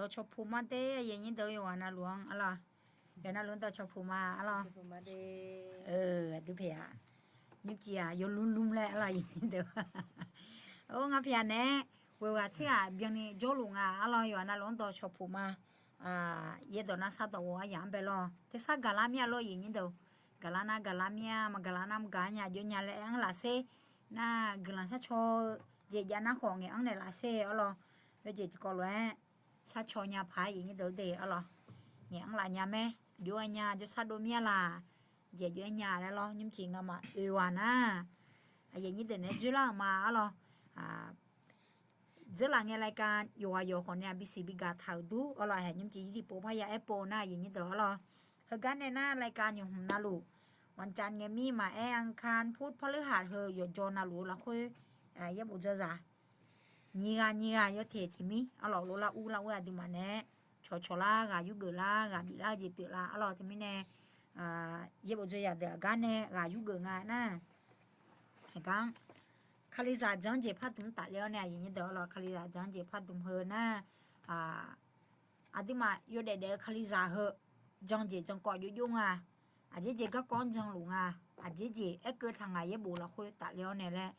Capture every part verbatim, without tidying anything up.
Dawq cawqpuq ma de, aqyuif aqnyir deuq yawqghaq navluf-anr arlawr. Yawqghaq navluf-anr dawq cawqpuq ma arlawr. Aqdui paeq-aq, nymrcif-aq yawlmr lmr laer arlawr, aqyuif aqnyir deuq. Or, ngar paeq-aq naeq-aer ghoeq ghaq tser ghaq byanni jawrluf nga arlawr, yawqghaq navluf-anr dawq cawqpuq ma. Yaerdawq nar sar dawq ghof aryaq-anr bae lawr. Tersar gaqlar mir-a lawr, aqyuif aqnyir deuq. Gaqlar nar gaqlar mir-a, maqgaqlar nar maqgaq nya, aqjox nya laer aer-anr laf sher. Nar guiqlanq sharcaw-eu jeq jav nar khawf ngaeq-anr naeqlaf sher arlawr. Yawjeq tiqkawv lof-aer sharcaw nya paq-aer, aqyuif aqnyir deuq de arlawr. Ngaeq-anr laf nya mae, aqjox-aer nya, jawrsar dov mir-a laq. Jeq aqjox-aer nya laer lawr, nymrcif ngamaf oeq ghaq nar, aqyuif aqnyir deuq naeq-aer dzoerlar-euq ma arlawr. Dzeurlaf ngae รายการ yawqghaq yawq khawf nae-aq bisiq bigaq taq-euq dur arlawr, haeq nymrcif yir tiqpov parya aerpov nar, aqyuif aqnyir deuq arlawr. Heugar nae nar รายการ nymq hmq navluf, วันจันทร์ ngae mir maqaer อังคาร พุธ พฤหัส heu yawqjawr navluf-eu lafkhoer, yaerbof dzawrzaq nyiq ghaq nyiq ghaq yawteq tiq mir arlawr, lof lar ur lar ur aqduimaf naeq-aer cawqcawq lar, ghaq yurgeuf lar, ghaq biflar-eu jeq pyeuflar arlawr. Teumirnae yaerbof dzawrzaq deuq aqgar nae ghaq yurgeuf nga nar, aqgar-anr Kalizaq janr jeq pardmq tafler-awr nae, aqyuif aqnyir deuq arlawr, Kalizaq janr jeq pardmq heu nar, aqduimaf yawdaef daef-eu Kalizaq heu jan jeq jan kawv jov jov nga. Aqjeq jeq garkawv-anr janluf nga. Aqjeq jeq aerkeuv taq ngaq yaerbof lafkhoer tafler-awr nae laer,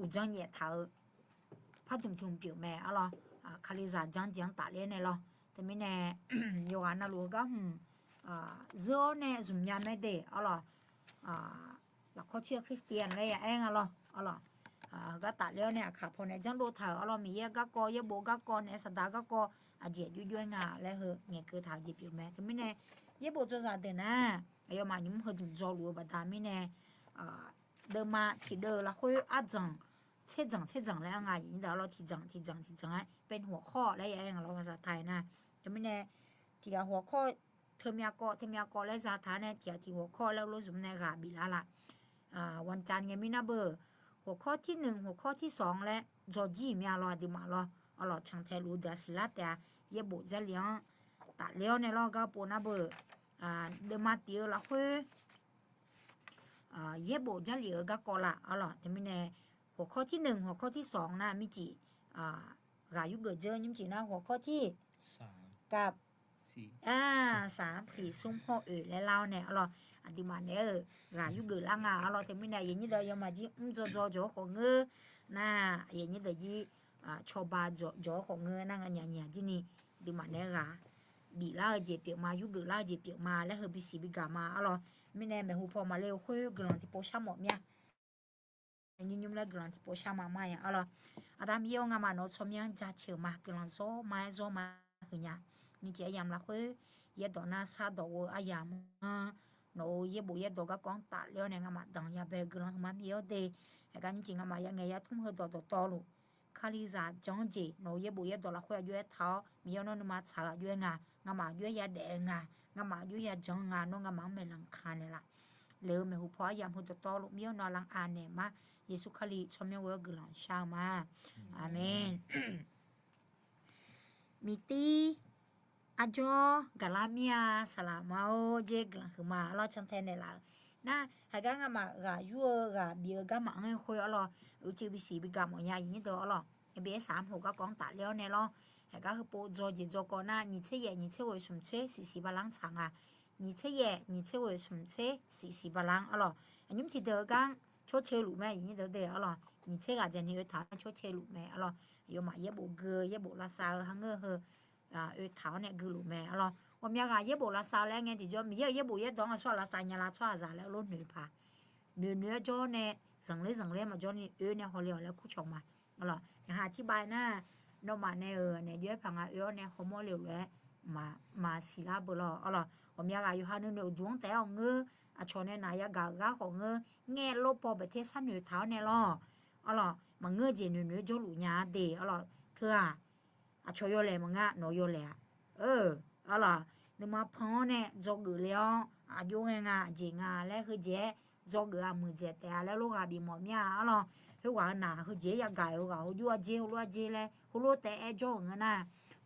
uqdzan nyaef taq-eu pardmq tiq hmq pyeuf mae arlawr. Kalizaq janr jeq-anr tafler nae lawr. Teumirnae yawqghaq navluf-eu gar hmq zeur-awr nae zmq nya mae de arlawr. Lafkawr cir-eu Christian laer ya aer nga lawr arlawr. Heugar tafler-awr nae aqkaq paw nae janrdov taq-euq arlawr, Miqyaer garkawv, yaerbof garkawv nae saqdaq garkawv aqjeq jov jov-aer nga laer heu ngaeqkeuv taq-eu jeq pyeuf mae. Teumirnae yaerbof dzawrzaq deuq nar, aqyawfmaf nymq mr heudmq dzawluf-eu baqda mirnae, deuvma tiqdeuv-eu lafkhoer ardzanq tserdzanq tserdzanq laer-anr nga, aqyuif aqnyir deuq arlawr, tiqdzanq tiqdzanq tiqdzanq-aer เป็นหัวข้อ laer ya aer nga lawr, ภาษาไทย nar. Teumirnae tiq ghaq หัวข้อ teumyav kawv teumyav kawv laer zataq-awr nae tiq ghaq tiq หัวข้อ laer lof zmq nae ghaq biflar laf. วันจันทร์ ngae mir nar beu, หัวข้อที่หนึ่ง หัวข้อที่สอง laer dzawrjir-iq mya lawr, aqduimaf lawr arlawq, cantae luf-eu deuq-aq siqlar taef-a. Yaerbof Jarlif-anr tafler-awr nae lawr, garpov nar beu, deuvma tif-eu lafkhoer yaerbof Jarlif-euq garkawv laf arlawq. Teumirnae หัวข้อที่หนึ่ง หัวข้อที่สอง nar mircif ghaq yurgeuf dzeur, nymrcif nar หัวข้อที่ กลับ สาม สี่ smr hawr oeq laer lar-awr nae arlawq, aqduimaf naeq-eu ghaq yurgeuf lar nga arlawq. Teumirnae aqyuif aqnyir deuq yawmaf jir mr dzaw dzaw jawq-awr khawf ngeur nar, aqyuif aqnyir deuq jir cawba jawq-awr khawf ngeur nar, nganyaf nyaf jir ni aqduimaf naeq-aer ghaq biflar-eu jeq pyeuf ma, yurgeuf lar-eu jeq pyeuf ma laer heu bisiq bigaq ma arlawq. Mirnae maeqhu paw maqle-eu khoer guiqlanq tiqpov shar mawf mir-a. Nymr nymr laer guiqlanq tiqpov shar ma ma-a arlawq. Aqda Miqyaer-or, ngamaf nawq-eu tsawrmyanr-anr jaceuq ma, guiqlanq zawr ma-aer zawr ma huiqnya. Nymrcif aryamq lafkhoer yaerdawq nar sar dawq ghof-eu aryamq-anr, nawq-euq yaerbof yaerdawq garkawv-anr tafler-awr nae ngamaf danqya bae-eu guiqlanq huiqma mir-awr de. Haigar nymrcif ngamaf ya ngaeq ya tmr heudawq dawqtawvluf, Kalizaq janr-anr jeq nawq-euq yaerbof yaerdawq lafkhoer aqjox-aer taq-awr, Miqyaer-or, nawr nuima tsaq-eu aqjox-aer nga, ngamaf aqjox-aer yadaef-eu nga, ngamaf aqjox-aer yajanr nga, nawr ngamaf-anr maeqlanq ka naeqlaf. Laeq-eu maeqhu paw aryamq heudawqtawvluf Miqyaer-or, nawr lavnav naeq ma. Yeqsur Kali tsawrmyanr ghoe-awr guiqlanq shar-eu ma. Aqmeq. Miqtir arjawr gaqlar mir-a, saqlaq ma-or, jer guiqlanq huiqma arlawr, cantae naeqlaf-euq nar, haigar ngamaf ghaq yur-eu ghaq bif-eu garma-anr khoer arlawr, uicuiv bisiq bigaq mawfnya aqyuif aqnyir deuq arlawr. Bif-aer saq-anr hoq garkawv-anr tafler-awr nae lawr. Haigar heupov dzaw jeq dzaw kawv nar, nyiq tser yaef nyiq tser ghoeq smq tser siqsiq balaer-anr tsaq nga. Nyiq tser yaef nyiq tser ghoeq smq tser siqsiq balaer-anr arlawr. Aqnymr tiqdeuq-eu gar-anr cawrcae luf mae, aqyuif aqnyir deuq de arlawr. Nyiq tser ghaq dzaeq ni oe taq-anr cawrcae luf mae arlawr. Aqyawfmaf yaerbof gui-eu yaerbof lavsav-eu haqngeur heu oe taq-awr nae guiluf mae arlawr. Ghawqmya ghaq yaerbof lavsav laer ngae tiqjawr, Miqyaer-euq yaerbof yaerdawq-anr aqsur ghaq lavsav nya lar tsawrhaqzaq laer lof noeq paq. Noeq noeq-aer jawr nae, zanqler zanqler maqjawr ni oe nae hawle-awq laer kurcawq ma. Arlawq, ngaq ha tiqbav nar, nawmaf nae-euq naeq jov-aer paq nga oe-awr nae hawmawr le-euq lof-aer maqsiq lar beu lawr arlawq. Ghawqmya ghaq yawqha nuinoeq uqduq-anr taef-aer-awq ngeur, aqcawq nae naq yagaq-euq gar khawf ngeur, ngaeq lor paw baeq ter sharnoeq taq-awr nae lawr arlawq, maqngeur-eu jeq noeq noeq-aer jawrluf nya de arlawq. Teu-aq, aqcawq yawlaeq maqnga, nawq yawlaeq-aq, arlawq, nuima pan-awr nae dzawgeuf le-awr aqjox ghae nga aqjeq nga laer heujeq-aer dzawgeuf-a muiqdzaeq taef-a laer lof ghaq bif mawf mir-a arlawq. Khoerghaq-eu naq heujeq-aer yagaq-euq ghaq heujox-a jer heulof-a jer laer heulof taef-aer jawr-euq ngeur nar,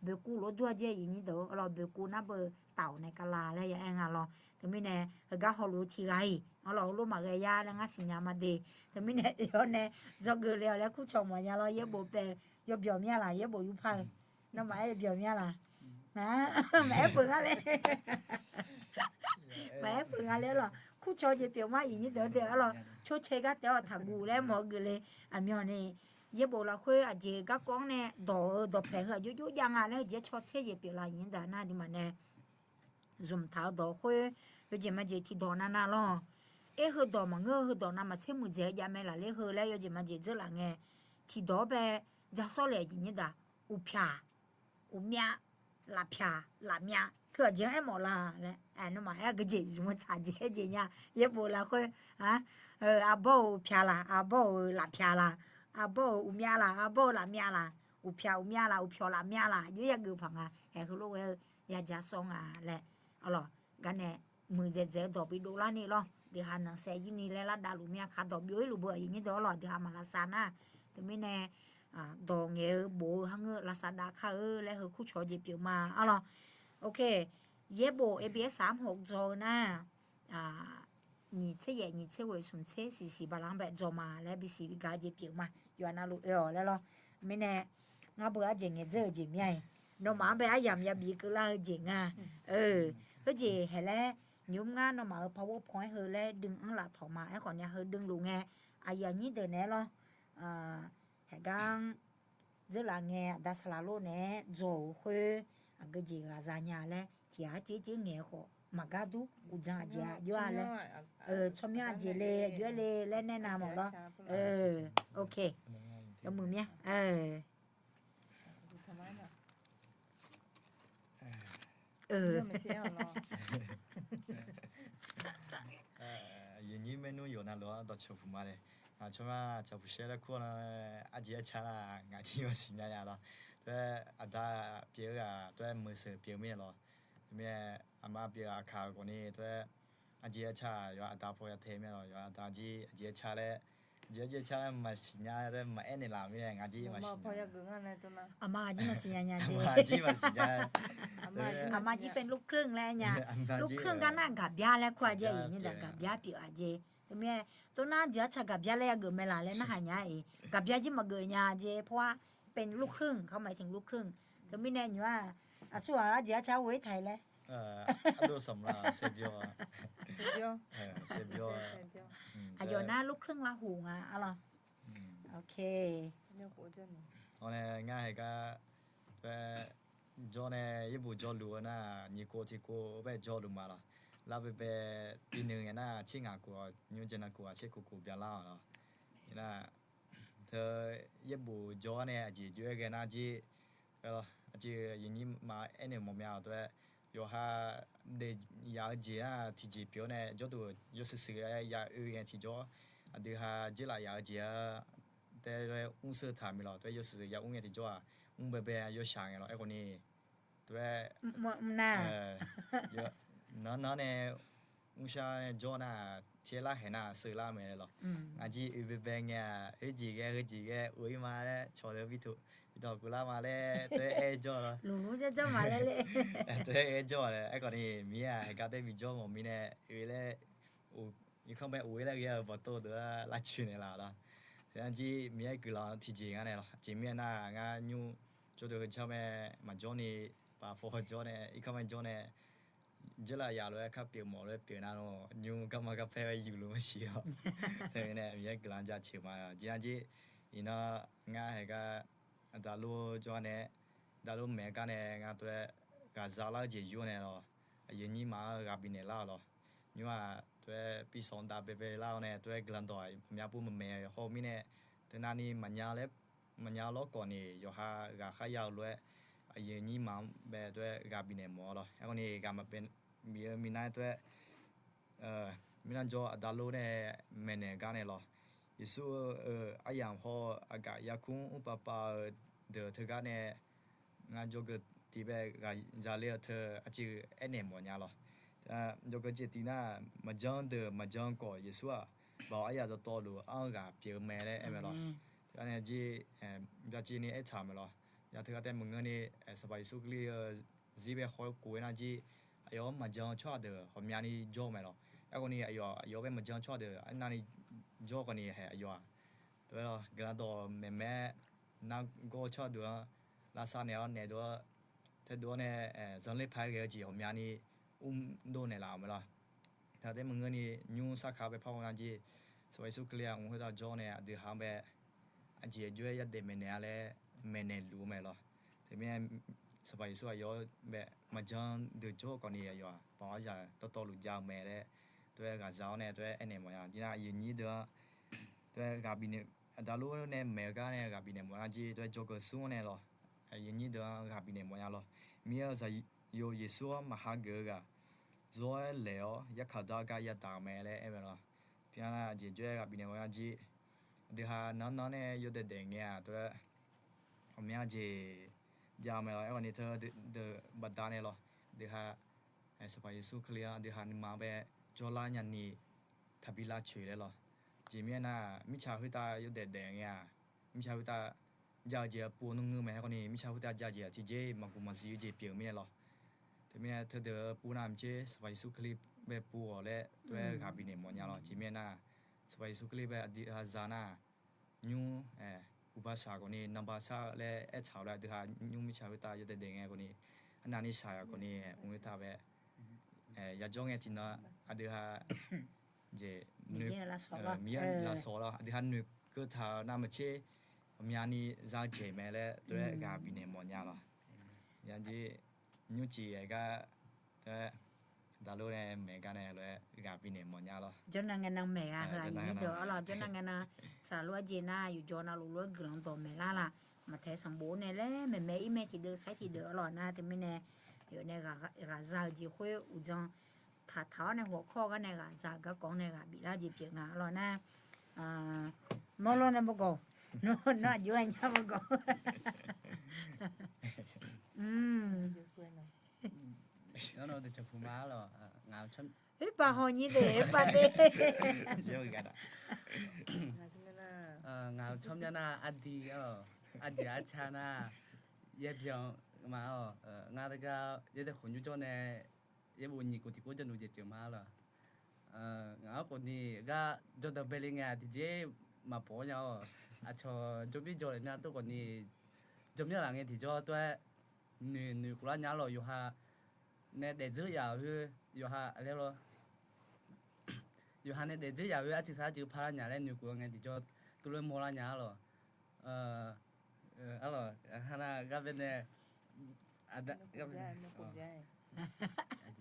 boeqkuv lof dur-a jer aqyuif aqnyir deuq arlawq, boeqkuv nar beu taf-awq nae kavla laer ya aer nga lawr. Teumirnae heugar hawluf-eu tiq ghaq-iq arlawq, heulof maqghae ya laer ngar siqnya ma de. Teumirnae oe-awr nae dzawgeuf le-awq laer kurcawq mawfnya lawr, yaerbof paev yawbyawq mir-a laq, yaerbof yurpar-eu Nawmaf aer byawq mya laq? Maqaer peuq nga le. Maqaer peuq nga le arlawq. Kurcaw jeq pyeuf ma, iqnyir deuq-anr deuq arlawq. Corcae gar taef-awq taqguv laer mawf-eu geufle. Aqmyanni yaerbof lafkhoer aqjeq garkawv-anr nae dawq-eu dawqpaeq heu aqjox jox jav nga laer heujeq-aer caw tser jeq pyeuflar iqnyir daq nar aqduimaf nae zmqtaq-eu dawq khoer yawjeq majeq tiqdawq navnav lawr. Aer heudawq maqngeur-eu heudawq navmaqtser muiqdzaeq-eu jav mae laf ler heu laer yawjeq majeq dzeurlaf ngae, tiqdawq-awr bae ja sawr le iqnyir daq, uqpyaq, uqmyav, lafpyaq, lafmyav, teu aqjeq-anr aermawf la laer, nawmaf aer geujeq zmq-eu tsaq jeq aer jeq nya. Yaerbof lafkhoer, arbawr-euq uqpyaq laq, arbawr-euq lafpyaq laq, arbawr-euq uqmyav laq, arbawr-eu lafmyav laq, uqpyaq uqmyav laq, uqpyawq lafmyav laq, aqjox yageuf paq nga. Haeq heulof ghae-eu ya ja sawr nga laer, arlawq, garnae muiqdzaeq dzaeq-eu dawq bidov larni lawr. Deuq ha nanqsaev jir ni laer lar davluf mir-a, kaq dawq byov-ir luf beu aqyuif nyir deuq arlawq, deuq ha maq lavsav nar. Teumirnae dawq ngaeq-eu bof-eu har ngeur lavsav dav kar-eu laer heu kurcaw jeq pyeuf ma arlawq. Ok, yaerbof abs armq hawq dzaw-eu nar, nyiq tser yaef nyiq tser ghoeq smq tser siqsiq baqla-anr bae dzaw ma laer bisiq bigaq-eu jeq pyeuf ma. Yawqha navluf oe-awq laer lawr. Mirnae ngar beu arjeq ngaeq dzeur-eu jeq mir-a. Nawmaf-anr bae aryamq yabif keuvlar-eu jeq nga. Heujeq haeq laer nymr ngar nawmaf-euq power point heu laer dm-anr laftawq ma. Aerkhawf ni heu dm luf ngae, aqyuif aqnyir deuq naeq-aer lawr. Haeq gar-anr dzeurlaf ngae, aqda saqlaq lor naeq-aer dzaw-euq khoer, aqgeu jeq ghaqza nya laer tiq ghaq arciv arciv ngaeq-eu khawf maqgar dur. Uqdzan aqjeq-a jov-a laer, tsawrmyanr aqjeq le jov-aer le laer nae nav mawf lawr. Ok, yawmuiq mya. Aqyuif nyir maernmr yawqnan lof-anr dawqcawq puq ma le. Aqcawq ma cawq puq shaer laer kur-awr nar, arjeq arca nar ngaq jir maqsiq nya nya lawr. Teu-aer aqda pyeuf-eu ghaq teu-aer meuq seuq pyeuf mir-a lawr. Teumirnae aqma pyeuf aqkaq-euq khawf ni teu-aer arjeq arca yawqha aqda paw ya tae mir-a lawr. Yawqha aqda jir arjeq arca laer jeq arjeq arca laer maqsiq nya laer maqaer naeqlaf mirnae ngaq jir maqsiq nya. Aqma jir maqsiq nya nya jeq. Aqma jir เป็นลูกครึ่ง laer nya. ลูกครึ่ง gar nar gaqbya laer kur-a jeq, iqnyir daq gaqbya pyeuf-a jeq. Teumirnae tov nar jeq arca gaqbya laer yageuf mae laq laer narhaq nya-iq, gaqbya jir maqgeuf nya jeq. เพราะว่าเป็นลูกครึ่ง เขาหมายถึงลูกครึ่ง. Teumirnae nymr-aq, aqsurghaq arjeq arca ghoe-ir taq-iq laer. Aqyawf nar ลูกครึ่ง lavhuq nga arlawr. Ok. Awr nae ngar haeq gar jawr nae yaerbof jawrluf-eu nar, nyiq kov tiq kov bae jawrluf ma lawr. Lar baebae bi nuiq ngae nar, tser ngaq kov-awq, nymr jeq nan kov-aq tser kov kov byalar-awq lawr. Nar, teu yaerbof jawr-awr nae aqjeq jov-aer ghae nar jir, aqjeq aqyuif nyir ma aernaeq mawf mya-awq teu-aer, yawqha daef yaf-eu jeq nar tiqjeq pyeuf-awr nae jawrduq yawshuif shuif-aer ya oe ngae tiqjawr, aqdui ha jeurlaf yaf-eu jeq-a tae-aer mrsheu taq mir lawr. Teu-aer yawshuif ya mr ngae tiqjawr-aq, mr baebae yawshaq ngae lawr. Aerkhawf ni teu-aer nanr nanr nae mrshar nae jawr nar, tiq-aer lar haeq nar sheular mae lawr. Ngaq jir oe baebae ngae-aq, oe jeq ghae heu jeq ghae of-ir ma laer cawq deuq bi tawq bi tawq kuvlar ma laer teu-aer aer jawr lawr. Teu-aer aer jawr-a laer. Aerkhawf ni Miqyaer-aq haeq gar tae bijawr mawf mirnae oe laer irkanr bae of-ir laer ghae-eu bawqtov deuq-a lavcoeq naeqlaf lawr. Teu-aer jir Miqyaer guiqlanq tiqjeq ngar nae lawr. Aqjeq mirnae nar, ngar nymr jawrduq heu jar mae, maqjawr ni paf paw jawr nae irkanr mae jawr nae jeurlaf yaf lof-aer kar pyeuf mawf lof-aer pyeuf nar nawr nymr garma garpaer-aer yuf luf maqsiq-awr. Teumirnae Miqyaer guiqlanq jaceuq ma. Jeq nar jir, iqnan ngar haeq gar aqda lor jawr nae, aqda lor maeq-eu gar nae ngar teu-aer ghaqza lar-eu jeq yur nae lawr, aqyuif nyir ma-anr ghaq bifnaeq lar-awq lawr. Nymr-aq teu-aer bi sawq dav baebae lar-awr nae teu-aer guiqlanq dawq-aq maqmya pov maqmaeq hawr-eu mirnae, teunav ni maqnya laer maqnya lawrkawv ni yawqha ghaq kharya-eu lof-aer aqyuif nyir ma-anr bae teu-aer ghaq bifnaeq mawf-awr lawr. Aerkhawf ni ghaq maqbae bif-eu minav-aer teu-aer mirnav jawr aqda lor nae maeqnaeq gar nae lawr, Yeqsur-euq aryamq hawr-eu aqgaf yarkmr mrpav pav-eu deuq teugar nae ngar jawrgeuf tiq bae ghaq zaler-eu teu aqjeq aernaeq mawfnya lawr. Jawrgeuf jeq tiq nar, maqjan deuq maqjan kawf Yeqsur-aq, baoq aryaq dawqtawvluf anr-eu ghaq pyeuf-eu mae laer aer mae lawr. Teugar nae jir byacaevni aertaq-euq mae lawr. Ya teugar tae maqngeur ni, Sanqpaq Yeqsur Kali-eu zir bae hawr-eu kof-aer nar jir, aqyawf-anr maqjan-eu tsawrhaq deuq ghawqmyani jawr-eu mae lawr. Aerkhawf ni aqyawf, aqyawf bae maqjan-eu tsawrhaq deuq arnavni jawr khawf ni haeq aqyawf-aq, teu-aer lawr guiqlanq dawq maeqmaeq-aer nargawr-eu tsawrhaq deuq-anr lavsav naeq-awr naeq dov-awr, taedov-awr nae zanrler paq-aer ghae-eu jeq ghawqmyani mrdov naeqlaf-euq mae lawr. Taqdaer maqngeurni nymr sarkaq bae par ghaw nar jeq, Sanqpaq Yeqsur Kali-aq mq khoertav jawr nae aqdui ha-anr bae aqjeq aqjox-aer yadaef maeqnaeq-a laer maeqnaeq luf-eu mae lawr. Teumirnae Sanqpaq Yeqsur aqyawf-anr bae maqjan deuq jawr khawfni aqyawf-aq baoq aryaq dawqtawvluf jav-eu mae laer tov-aer ghaqza-awr nae tov-aer aernaeq mawf nya. Jeq nar aqyuif nyir deuq-anr tov-aer ghaq bifnaeq, aqda lor nae maeq-eu gar nae ghaq bifnaeq mawf nya jeq tov-aer jawrgeuf smr-awr nae lawr. Aqyuif nyir deuq-anr ghaq bifnaeq mawf nya lawr. Mir-eu Zaqyo Yeqsur-anr maqhageuf-eu ghaq, zawr-aer laeq-awr yarkhaq dar gar yadaq-eu mae laer aer mae lawr. Tiqnar nar aqjeq jawr-aer ghaq bifnaeq mawf nya jeq, aqdui ha nan nan nae yawdaef daef ngae-aq tov-aer ghawqmya jeq jav-eu mae lawr. Aerkhawfni teu deuq baqda nae lawr, aqdui ha Sanqpaq Yeqsur Kali-anr aqdui ha nuima-anr bae jawrlar nyani taqbi lavcoeq laer lawr. Jeq mirnae nar mirtsaq khoertav yawdaef daef ngae-aq, mirtsaq khoertav jav-eu jeq-a pov nmr ngeur mae. Aerkhawfni mirtsaq khoertav jav jeq-aq tiqjeq maqguq maqzif-eu jeq pyeuf-eu mirnae lawr. Teumirnae teudeuq pov nar maqtser Sanqpaq Yeqsur Kali bae pov-awq laer tov-aer ghaq bifnaeq mawf nya lawr. Jeq mirnae nar Sanqpaq Yeqsur Kali bae aqdui ha za nar nymr uqbasaq khawfni nanba sar-eu laer aertaq-awq laer aqdui ha nymr mirtsaq khoertav yawdaef daef ngae khawfni arnavni shaq-a khawfni mq khoertav bae yajawr ngae tiqnan aqdui ha jeq Miqyaer lafsawq lawr, aqdui ha noeqkeuv taq-eu nar maqtser ghawqmyani za-eu jeq mae laer tov-aer ghaq bifnaeq mawf nya lawr. Yajir nymrcif-aer gar tov-aer aqda lor nae maeq gar nae lof-aer ghaq bifnaeq mawf nya lawr. Jawrnan ngae nan maeq-a heu aqyuif nyir deuq-awr lawr, jawrnan ngae nan saqlor-aer jeq nar yawqjawq navluf lof-aer guiqlanq dawq maeq lar laf. Maqtaeq sanqbof nae laer maeqmaeq ir mae tiqdeuv sair tiqdeuq-awr lawr nar teumirnae yawf nae ghaqza-eu jeq khoer uqdzan taqtaq-awr nae hawkawr gar nae ghaqza-eu garkawv-anr nae ghaq biflar jeq pyeuf nga-awr lawr nar, nawr lawr nae bawgawq, nawr aqjox-aer nya bawgawq. Oerpav hawnyir de oerpav de. Ngaq-euq tsawrmyanr nar ardi, ardi arca nar yaerbyan ma-awq. Ngar teugar yaerdaeq khawqnymr jawr nae yaerbof nyiq khof tiqkawv janrluf jeq pyeuf ma-awq lawr. Ngaq-anr khawfni gar jawrdanq bae le ngae tiqjeq maqpawf-awr nya-awq. Aqcawq jawrbir jawrlef mya tov khawfni jawrmyanr laf ngae tiqjawr tov-aer noeq noeq khof lar nya-awr lawr. Yawqha nae daefdzeur yaf-euq khoer yawqha laer lawr. Yawqha nae daefdzeur yaf-euq khoer arcuiv sar arcuiv parlar nya laer noeq khof ngae tiqjawr tov lof-aer mawrlar nya-awr lawr. Arlawq, ha nar gar bae nae,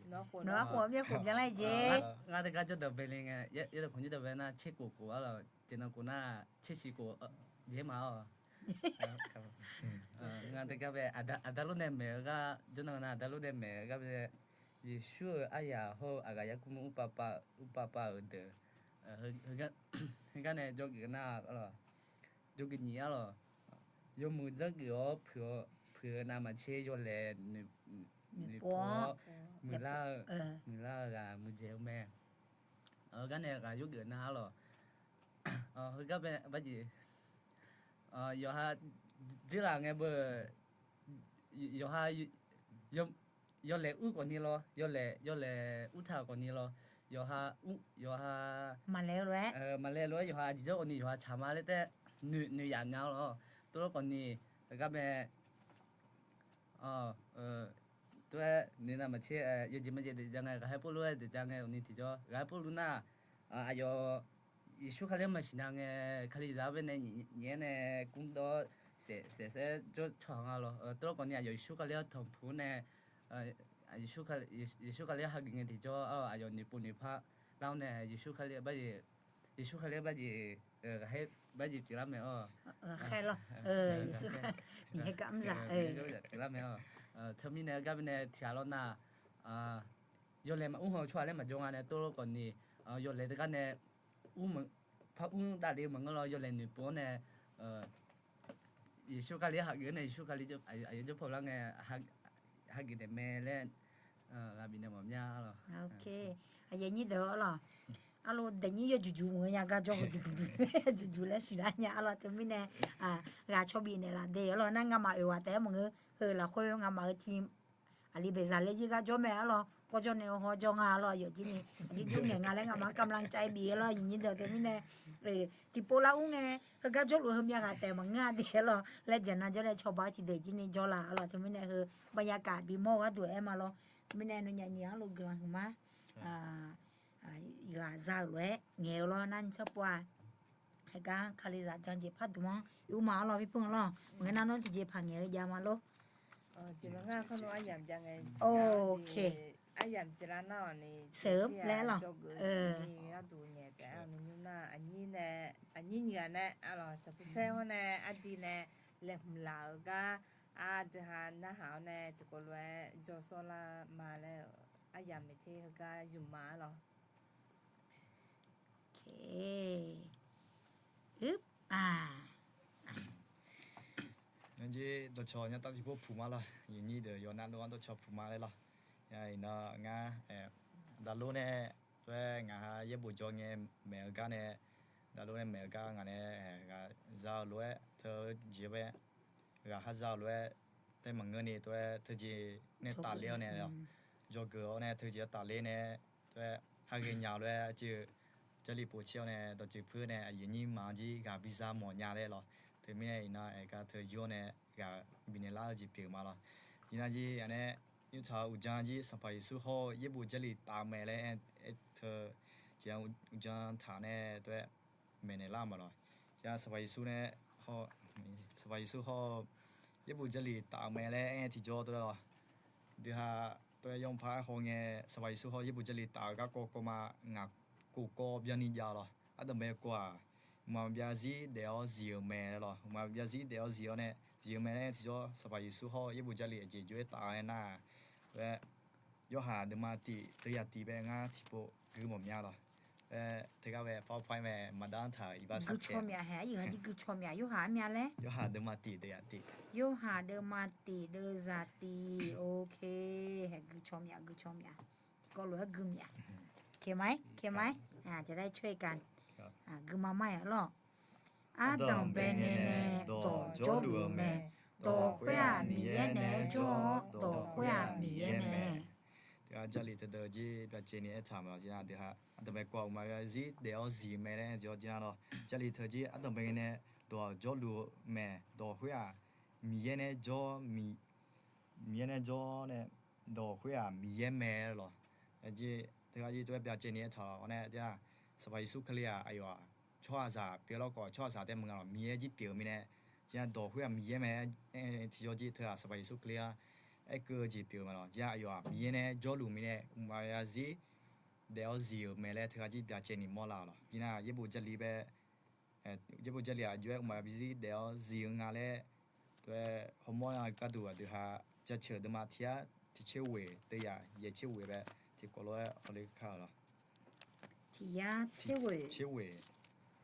nawr khof myaer khof byanlar-aer jeq. Ngar teugar jawrdanq bae le ngae, yaerdanq khawqnymr danq bae nar tser khof khof-awr lawr, jeq nan khof nar tser siq khof jeq ma-awq. Ngar teugar bae aqda lor nae maeq-eu gar jawrnan nar aqda lor nae maeq-eu gar bae nae, Yeqsur-euq aryaq hawr-eu aqghaq yarkmr mr urpav pav-euq deuq heugar nae jawrgeuf nar-awq lawr. Jawrgeuf nyiq-awr lawr. Yawmuiq dzanrgeuf-awr puiq-eu navmaqtser yawlaeq noeqpov-awr muiqlar-eu, muiqlar-eu ghaq muiqdzaeq-eu mae. Heugar nae ghaq yawrgeuf nar-awq lawr. Heugar bae barjeq yawqha dzeurlaf ngae beu, yawqha yawlaeq ur khawfni lawr, yawlaeq yawlaeq urtaq khawfni lawr, yawqha ur yawqha maqlaeq lof-aer, maqlaeq lof-aer yawqha aqjeq jawr khawfni yawqha tsaq ma laer taef noeq yaf nya-awr lawr. Tov lawr khawfni heugar bae tov-aer noeq navmaqtser yawjeq majeq daefjav ngae, ghaqkhaer Pawrluv-aer daefjav ngae khawfni tiqjawr ghaqkhaer Pawrluv nar, aqyawf Yeqsur Kali-anr maqsiq nya ngae, Kalizaq-anr bae nae nyaef-aer nae kmrdawr-awr saef saef-aer jawr tsawrhaq nga lawr. Tov lawr khawfni aqyawf Yeqsur Kali-anr tanqpuq-awr nae, Yeqsur Kali-anr hageuf ngae tiqjawr aqyawf noeqpov noeqpar lar-awr nae, Yeqsur Kali-anr barjeq, ghaqkhaer barjeq pyeuflar mae-awr. Ghaqkhaer lawr, Yeqsur Kali-anr pyeuflar mae-awr. Teumirnae gar bae nae tiqghaq lawr nar, yawlaeq maqur haw-eu tsawrhaq laer maqjawr nga nae tov lawr khawfni, yawlaeq teugar nae ur par ur davlef-eu maqngeur lawr, yawlaeq noeqpov-awr nae Yeqsur Kali-anr hageuf-awr nae Yeqsur Kali aqyawf jawr paw lar ngae hageuf naeq mae laer ghaq bifnaeq mawf mya-awr lawr. Aqyuif nyir deuq-awr lawr. Arlawr daefnyir yawjuq juq mq-eu nya gar jawr-eu juqjuq laer siqlar nya-awr lawr. Teumirnae ghaq caw bifnaeq laf de-awr lawr nar ngamaf oeq ghaq taef-aer maqngeur. Heu lafkhoer ngamaf-eu ti aqli baeqzaq laer jir gar jawr mae-awr lawr. Gawrjawr nae hawjawr nga lawr, aqyawf jir ni aqjox jir ngaeq nga laer ngamaf-anr kamlan cav bif-awr lawr, aqyuif nyir deuq. Teumirnae Tiqpov lar ur ngae, heugar jawrluf heumyav ghaq taef maqngeur-a de lawr laer jaqnan jawr nae cawba-eu tiqdeuq jir ni jawr laf-a lawr. Teumirnae heu บรรยากาศ bimawr-eu gharduq aer ma lawr. Teumirnae nawnyaf nyiq-anr luf guiqlanq huiqma. Ghaq za-euq lof-aer ngaeq-eu lawr narni tsawrpov-a. Aergar kalizaq jan jeq par dmq-anr yurma-ar lawr pirpur-eu lawr. Maqngeur nar nawr tiqjeq paq ngaeq-eu jav ma lor. Jeq maqngeur-a kar nawr aryamq jav ngae, aryamq jeq lar nar-awq ni, seq-eu laer lawr. Gharduq ngaeq taef-a nymr nar, aqnyir nae, aqnyir nyiq ghaq nae-a lawq, caqpusaer hawr nae ardi nae laeqhmq laf-euq gar, aqdui ha narhaq-awr nae tiqkawv lof-aer jawrsawr lar ma laer-eu aryamq maeqter heugar yufma-ar lawr. Nanrjir dawqcawq nya taf tiqpov puq ma lawr. Yawnyir deuq yawqnan lof-anr dawqcawq puq ma laer lawr. Iqnan ngar, daqlor nae, tov-aer ngaq ha yaerbof jawr ngae maeq-eu gar nae, daqlor nae maeq-eu gar ngaq nae, ghaq za-eu lof-aer teu jeq-aer, ghaq ha za-eu lof-aer, tae maqngeur ni tov-aer teujeq nae tafler-awr nae, jawrgeuf-awr nae teujeq-anr tafler nae, tov-aer ha ghaenya-eu lof-aer aqjeq-eu Jarlif pov caer-awr nae dawqtsuif puir nae aqyuif aqnyir maqanr jir ghaq biza mawf nya laer lawr. Teumirnae iqnan aergar teu yur-awr nae ghaq bifnaeq lar-eu jeq pyeuf ma lawr. Iqnan jir anae yurtsaq-eu uqdzan jir Sanqpaq Yeqsur hawr-eu yaerbof Jarlif taf-eu mae laer aer teu jeq-anr uqdzan taq nae tov-aer maeqnaeq lar ma lawr. Sanqpaq Yeqsur nae, Sanqpaq Yeqsur hawr-eu yaerbof Jarlif taf-eu mae laer aer tiqjawr tov-aer lawr. Dui ha tov-aer yawpar-aer haw ngae Sanqpaq Yeqsur hawr yaerbof Jarlif taf-eu garkawv kawv ma ngaq kof kawv byanni jav-eu lawr. Ardanqbae kawv-aq, mqmaq maqbyav zir daef-awr zif-euq mae lawr. Mqmaq maqbyav zir daef-awr zif-awr nae zif-eu mae laer tiqjawr Sanqpaq Yeqsur hawr yaerbof Jarlif aqjeq jov-aer taf-eu aer nar-aq, tov-aer Yorhaq deuvma tif deuvyaq tif bae ngar tiqpov gui mawf mya lawr. Teugar bae PowerPoint mae maqdar taq-euq iqbax saqcae-a. Gui caw mya hae, aqyuif haq jir gui caw mya, Yorhaq armya laer? Yorhaq deuvma tif deuvyaq tif. Yorhaq deuvma tif deuvzaq tif, ok. Hae gui caw mya, gui caw mya. Tiqkawv lof-aer gui mya. Keq ma-aer, keq ma-aer. Jaqlaer coer-eu ka, gui ma ma-aer lawr. Ardanqbae ngae nae dawq jawrluf-eu mae, dawq khoer-aq Miqyaer naeq-aer jawr-awr, dawq khoer-aq Miqyaer mae. Teughaq Jarlif teudeuq jir byacaevni aertaq ma lawr jir nar deuq ha. Ardanqbae kawv-aq mqmaq maqbyav zir daef-awr zif-eu mae laer jawr jir nar lawr. Jarlif teu jir ardanqbae ngae nae dawq jawrluf-eu mae, dawq khoer-aq Miqyaer nae jawr, Miqyaer nae jawr nae dawq khoer-aq Miqyaer mae lawr. Jir teughaq jir tov-aer byacaevni aertaq-awr nae, Sanqpaq Yeqsur Kali-aq aqyawf-aq tsawrhaqzaq pyeuf lawr khawf tsawrhaqzaq tae maqnga lawr, Miqyaer jir pyeuf-eu mirnae, jir nar dawq khoer-aq Miqyaer mae aer tiqjawr jir teughaq Sanqpaq Yeqsur Kali-anr aerkeuv-eu jeq pyeuf-eu ma lawr. Jir nar aqyawf-aq Miqyaer nae jawrluf mirnae mqmaq maqbyav zir daef-awr zif-euq mae laer teughaq jir byacaevni mawrlar-awq lawr. Jir nar yaerbof Jarlif bae, yaerbof Jarlif-aq jov-aer mqmaq maqbyav zir daef-awr zif-eu nga laer tov-aer hawmawr-a gharduq aqdui ha Jaceuq deuvma tiq yar tiq tser ghoeq deuvyaq yaeq tser ghoeq bae tiqkawv lof-aer hawler kar-euq lawr. Tiq yar tser ghoeq, tser ghoeq,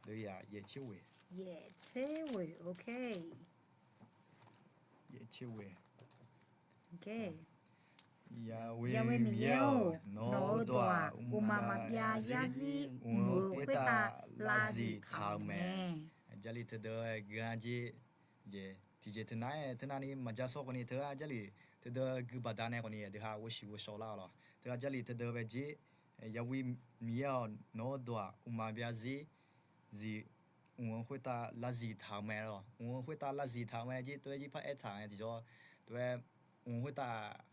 deuvyaq yaeq tser ghoeq, yaeq tser ghoeq, ok. Yaeq tser ghoeq. Yawqha Miqyaer-or, nawq-euq dawq-aq, uqmaq maqbyav yarzir mq-eu khoertav lavzif taq-euq mae. Jarlif teudeuq-aer gui-a jir, tiqjeq teunav-aer teunav ni maqja sawr khawf ni teughaq Jarlif teudeuq gui baqdanae khawf ni aqdui ha ghovshiq ghovshaw lar-awq lawr. Teughaq Jarlif teudeuq bae jir, Yawqha Miqyaer-or, nawq-euq dawq-aq, uqmaq maqbyav zir zif mq-eu khoertav lavzif taq-euq mae lawr. Mq-eu khoertav lavzif taq-euq mae jir tov-aer jir par aertaq ngae tiqjawr, tov-aer mq-eu khoertav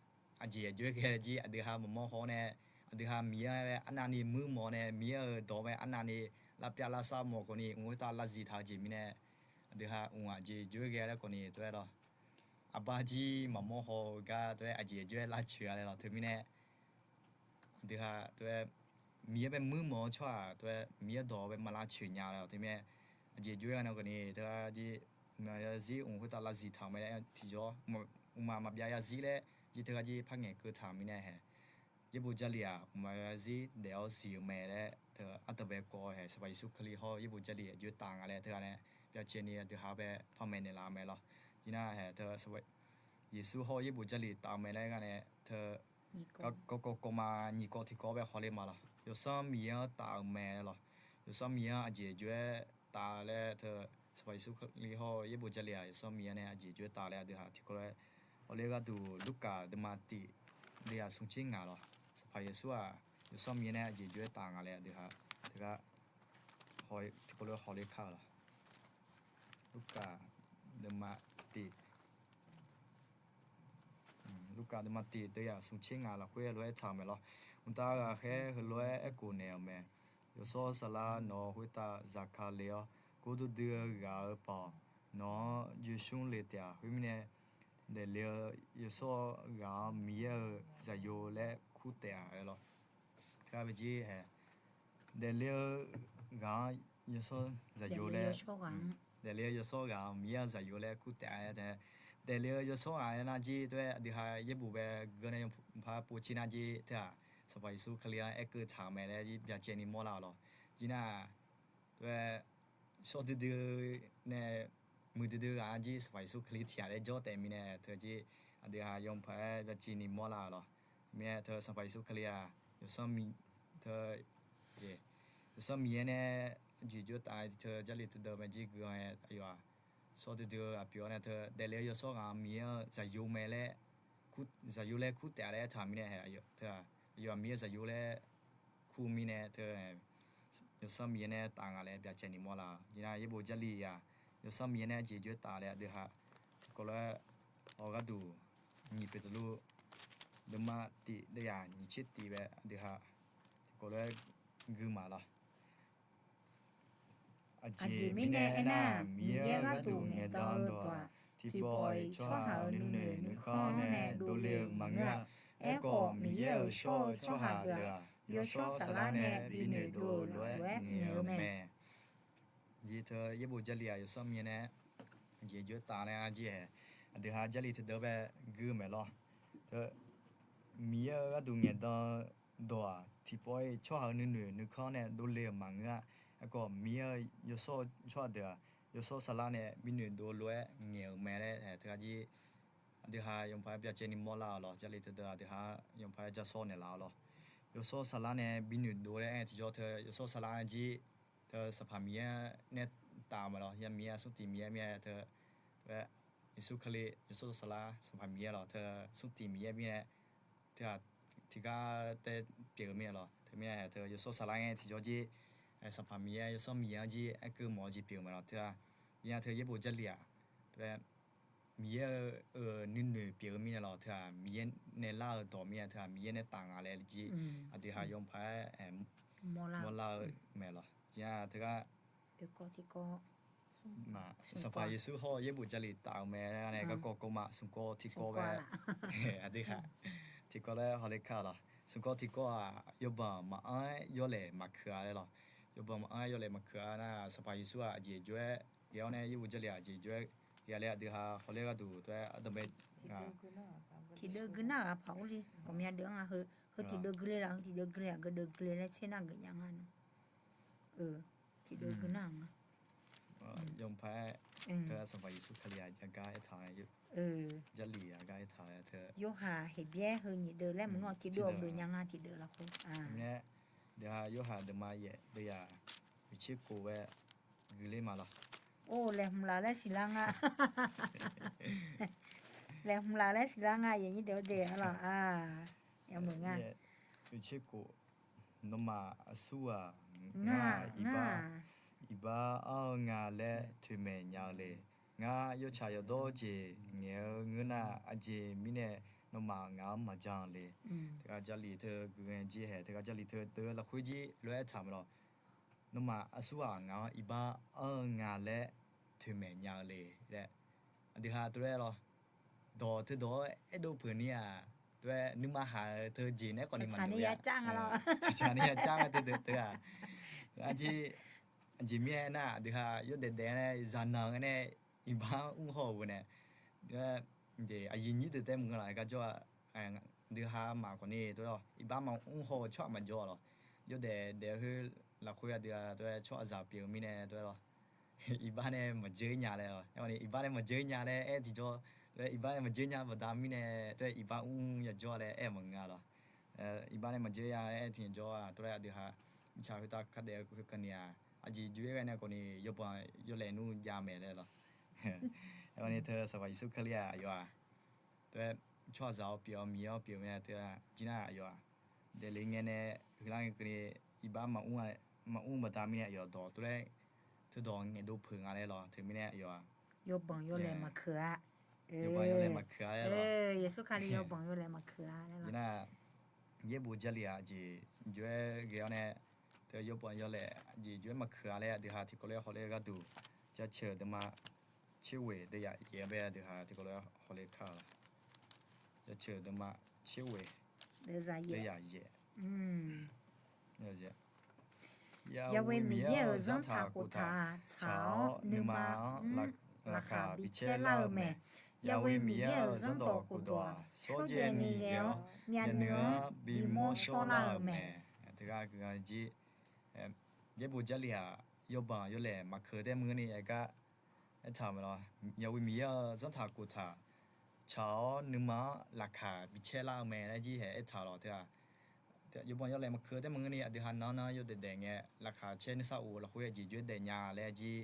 aqjeq aqjox-aer ghae jir aqdui ha maqmawr haw-awr nae, aqdui ha Miqyaer-anr bae arnavni muir mawf-awr nae, Miqyaer-euq dawq bae arnavni lavpyav lavsav mawf khawf ni mq-eu khoertav lavzif taq-eu jeq mirnae, aqdui ha mq-aq aqjeq aqjox-aer ghae laer khawf ni tov-aer lawr. Aqbar jir maqmawr haw-eu gar tov-aer aqjeq aqjox-aer lavcoeq-a laer lawr. Teumirnae aqdui ha tov-aer Miqyaer bae muir mawf-eu tsawrhaq tov-aer Miqyaer dawq bae maq lavcoeq nya laer lawr. Teumirnae aqjeq aqjox-aer ghae nae khawf ni teughaq jir mq-eu yarzir mq-eu khoertav lavzif taq-euq mae laer tiqjawr, uqmaq maqbyav yarzir laer jir teughaq jir par ngaeqkeuv taq-euq mirnae hae. Yaerbof Jarlif-aq, uqmaq yarzir daef-awr zif-eu mae laer teu ardanqbae kawv hae, Sanqpaq Yeqsur Kali hawr-eu yaerbof Jarlif aqjox-aer taf nga laer teughaq nae byacaevni aqdui ha bae panmaeq naeqlaf-eu mae lawr. Jir nar hae teu Yeqsur hawr-eu yaerbof Jarlif taf-eu mae laer gha nae teu garkawv kawv ma nyiq kawv tiqkawv bae hawler ma lawr. Yawsanr Miqyaer-anr taf-euq mae lawr. Yawsanr Miqyaer-anr aqjeq aqjox-aer taf laer teu Sanqpaq Yeqsur Kali hawr-eu yaerbof Jarlif-aq, Yawsanr Miqyaer nae aqjeq aqjox-aer taf laer aqdui ha tiqkawv lof-aer hawler gharduq Lurkaf deuvma tif deuvyaq smq tser ngaq lawr. Sanqpaq Yeqsur-aq, Yawsanr Miqyaer nae aqjeq aqjox-aer taf nga laer aqdui ha teughaq Tiqkawv lof-aer hawler kar-eu lawq. Lurkaf deuvma tiq, Lurkaf deuvma tiq deuvyaq smq tser ngaq lafkhoer lof-aer tsaq-eu mae lawr. Mqtav ghaqkhaer heulof-aer aerkhof naeq-euq mae. Yawshawr Saflar nawq-euq khoertav zaqkale-awr, gordui dui-eu ghaq-euq pawq nawq-anr joesmr le taef-a. Khoermirnae, daefle-eu yawshawr ghaq-anr Miqyaer-euq zaqyo laer kur taef-a laer lawr. Teugar bajir hae, daefle-eu ghaq-anr yawshawr zaqyo laer, daefle-eu yawshawr ghaq-anr Miqyaer-euq zaqyo laer kur taef-a tae. Daefle-eu yawshawr ghaq-aer nar jir teugar aqdui ha yaerbof bae gui-awr nae yawpar povtser nar jir teu-aq, Sanqpaq Yeqsur Kali-anr aerkeuv tsaq-eu mae laer jir byacaevni mawrlar-awq lawr. Jir nar teugar shawr duidui nae muiqdui dui ghaq-anr jir Sanqpaq Yeqsur Kali tiq ghaq laer jawr taef mirnae teu jir aqdui ha yawpar-aer byacaevni mawrlar-awq lawr. Mirnae teu Sanqpaq Yeqsur Kali-aq, yawsanr Miqyaer nae jeq jov taf-aer teu Jarlif teudeuv mae jir gui-awr nae aqyawf-aq, shawr duidui-eu aqpyeuf-awr nae teu daefle-eu yawshawr ghaq-anr Miqyaer-euq zaqyo mae laer, zaqyo laer kur taef-a laer aertaq mirnae, aqyawf-aq Miqyaer-euq zaqyo laer kur mirnae teu yawsanr Miqyaer nae taf nga laer byacaevni mawrlar-awq. Jir nar yaerbof Jarlif-aq, yawsanr Miqyaer nae jeq jov taf laer aqdui ha tiqkawv lof-aer, awq gharduq nyiq Beqtuvluv deuvma tiq deuvyaq nyiq tser tiq bae aqdui ha tiqkawv lof-aer gui ma lawr. Aqjeq mirnae aernar, Miqyaer gharduq ngaeqdan-eu dawq-aq, tiqpawf-iq tsawrhaq-euq nuinoeq nuikhanr-anr nae dovle-euq maqngeur-a. Aerkhawf, Miqyaer-euq shawr-eu tsawrhaq deuq-aq, yawshawr saflar nae binoeq dov-euq lof-aer ngaeq-eu mae. Jeq teu yaerbof Jarlif-aq, yawsanr Miqyaer nae jeq jov taf laer-a jir-aer, aqdui ha Jarlif teudeuv bae gui mae lawr. Teu Miqyaer-euq gharduq ngaeqdan-eu dawq-aq, tiqpawf-iq tsawrhaq-euq nuinoeq nuikhanr-anr nae dovle-euq maqngeur-a. Aerkhawf, Miqyaer-euq yawshawr-eu tsawrhaq deuq-aq, yawshawr saflar nae binoeq dov-eu lof-aer ngaeq-euq mae laer teugar jir aqdui ha yawpar-aer byacaevni mawrlar-awq lawr. Jarlif teudeuv aqdui ha yawpar-aer ja sawr naeqlaf-awq lawr. Yawshawr saflar nae binoeq dov laer aer tiqjawr teu yawshawr saflar jir teu Sanqpaq Miqyaer nae taf-eu mae lawr. Yar Miqyaer-aq smrtiq Miqyaer mirnae teu, teu-aer Yeqsur Kali yawshawr saflar Sanqpaq Miqyaer lawr teu smrtiq Miqyaer mirnae teu-aq tiqgar tae pyeuf-eu mirnae lawr. Teumirnae teu yawshawr saflar ngae tiqjawr jir Sanqpaq Miqyaer yawsanr Miqyaer-anr jir aerkeuv mawf-eu jeq pyeuf-eu mae lawr. Teu-aq, Miqyaer teu yaerbof Jarlif-aq, teu-aer Miqyaer-euq nuinoeq pyeuf-eu mirnae lawr. Teu-aq, Miqyaer nae lar-eu dawq mirnae teu-aq, Miqyaer nae taf nga laer jir aqdui ha yawpar-aer mawrlar-eu mae lawr. Jir-aq teugar Sanqpaq Yeqsur hawr-eu yaerbof Jarlif taf-eu mae laer nae garkawv kawv ma smq kawv tiqkawv bae aqdui ha tiqkawv laer hawler kar-eu lawr. Smq kawv tiqkawv-aq, yawbanq maqanr-aer yawlaeq maqkeuq-a laer lawr. Yawbanq maqanr-aer yawlaeq maqkeuq-a nar, Sanqpaq Yeqsur-aq aqjeq jov-aer ghae-awr nae yaerbof Jarlif aqjeq jov-aer ghae laer aqdui ha hawler gharduq teu-aer ardanq bae tiqdeuv gui nar ghaq paq urle ghawqmya deuv-anr nga heu tiqdeuv gui le laf, heu tiqdeuv gui le laf, gui deuv gui le laer tser nar geuf nya nga na. Tiqdeuv gui nar nga. Yawpar-aer teu-aq Sanqpaq Yeqsur Kali-aq jagar aertaq-a, Jarlif-aq gar aertaq-a teu. Yorhaq Heqbyaer heu nyiq deuv laer maqngeur-awq, tiqdeuv-awq geuf nya nga tiqdeuv lafkhoer. Mirnae deuq-aq Yorhaq deuqma yaef deuv yaq oeqtser khof-aer gui ler ma lawr. Or, laeqhmq laf laer siqlar nga. Laeqhmq laf laer siqlar nga, yaqnyir deuq-awr dae-a lawq-a. Yameuq nga. Oeqtser khof, nawmaf aqsurghaq ngar-aq iqbax, iqbax ar-eu nga laer toeqmaeq nya-eu le. Ngar yawtsaq yawqdawr jeq ngaeq-eu ngeur nar, aqjeq mirnae nawmaf ngaq-anr maqjan le. Teugar Jarlif teu gui ngae jir hae, teugar Jarlif teu deuv lafkhoer jir lof-aer aertaq mae lawr. Nawmaf aqsurghaq ngaq-anr iqbax ar-eu nga laer toeqmaeq nya-eu le laer. Aqdui ha teu-aer lawr. Dawq teudawq-aer aerdov peuq ni-aq, teu-aer nuima haq-eu teu jeq nae khawf ni maqnoeq-a. Tsaqtsaq ni ya car nga teu deuq teu-aq. Arjir, aqjeq mirnae aernar, aqdui ha yawdaef daef-aer nae zaqnanq-aer nae iqbax mr haw-euq nae, aqyuif aqnyir deuq tae maqngeur laf-aer gar jawr-a. Aqdui ha maf khawf ni teu-aer lawr, iqbax maqmr haw-eu tsawrhaq maqjawr lawr. Yawdaef daef khoer lafkhoer aqdui ha teu-aer tsawrhaqzaq pyeuf-eu mirnae teu-aer lawr. Iqbax nae maqjeur nya laer, aerkhawf ni iqbax nae maqjeur nya laer aer tiqjawr, iqbax nae maqjeur nya baqda mirnae teu-aer iqbax mr yajawr laer aer maqngeur lawr. Iqbax nae maqjeur nya laer aer tiqjawr-aq, teu-aer aqdui ha mirtsaq khoertav kar daef-eu khoerkeuvni-aq, aqjeq jov-aer ghae nae khawf ni yawbanq yawlaeq nmr jav mae laer lawr. Aerkhawf ni teu Sanqpaq Yeqsur Kali-aq aqyawf-aq, teu-aer tsawrhaqzaq-awr pyeuf-awr Miqyaer-awr pyeuf-eu mae teu-aq jir nar aqyawf-aq, daefle ngae nae huiqlar ngae keuvni iqbax maqmr-a maqmr baqda mirnae aqyawf dawq tov laer, teudawq ngaeqdov peuq nga laer lawr. Teumirnae aqyawf-aq, yawbanq yawlaeq maqkeuq-a. Yawbanq yawlaeq maqkeuq-a laer lawr. Yeqsur Kali yawbanq yawlaeq maqkeuq-a laer lawr. Nar, yaerbof Jarlif-aq jeq jov-aer ghae-awr nae, teu yawbanq yawlaeq jeq jov-aer maqkeuq-a laer aqdui ha tiqkawv lof-aer hawler gharduq, jaceuq deuvma tserghoeq deuvyaq yaeq-anr bae aqdui ha tiqkawv lof-aer hawler kar-eu lawr. Jaceuq deuvma tserghoeq deuvyaq yaeq. Ya'we Miqyaer-euq zanrtaq khoftaq tsaq-awr nuima-anr laqkhaq bicaer lar-eu mae. Ya'we Miqyaer-euq zanrdawq khofdawq-aq, shawrjaev ni ghae-awr myavnuiv-anr bimawr shawrlar-eu mae. Teugar guiqlanq jir, yaerbof Jarlif-aq, yawbanq yawlaeq maqkeuq taer maqngeur ni aergar aertaq-euq mae lawr. Ya'we Miqyaer-euq zanrtaq khoftaq tsaq-awr nuima-anr laqkhaq bicaer lar-eu mae laer jir hae aertaq-eu lawr. Teu-aq, yawbanq yawlaeq maqkeuq taer maqngeur ni aqdui ha nan nan yawdaef daef ngae, laqkhaq caer nuisar of lafkhoer aqjeq jov-aer daef nya laer jir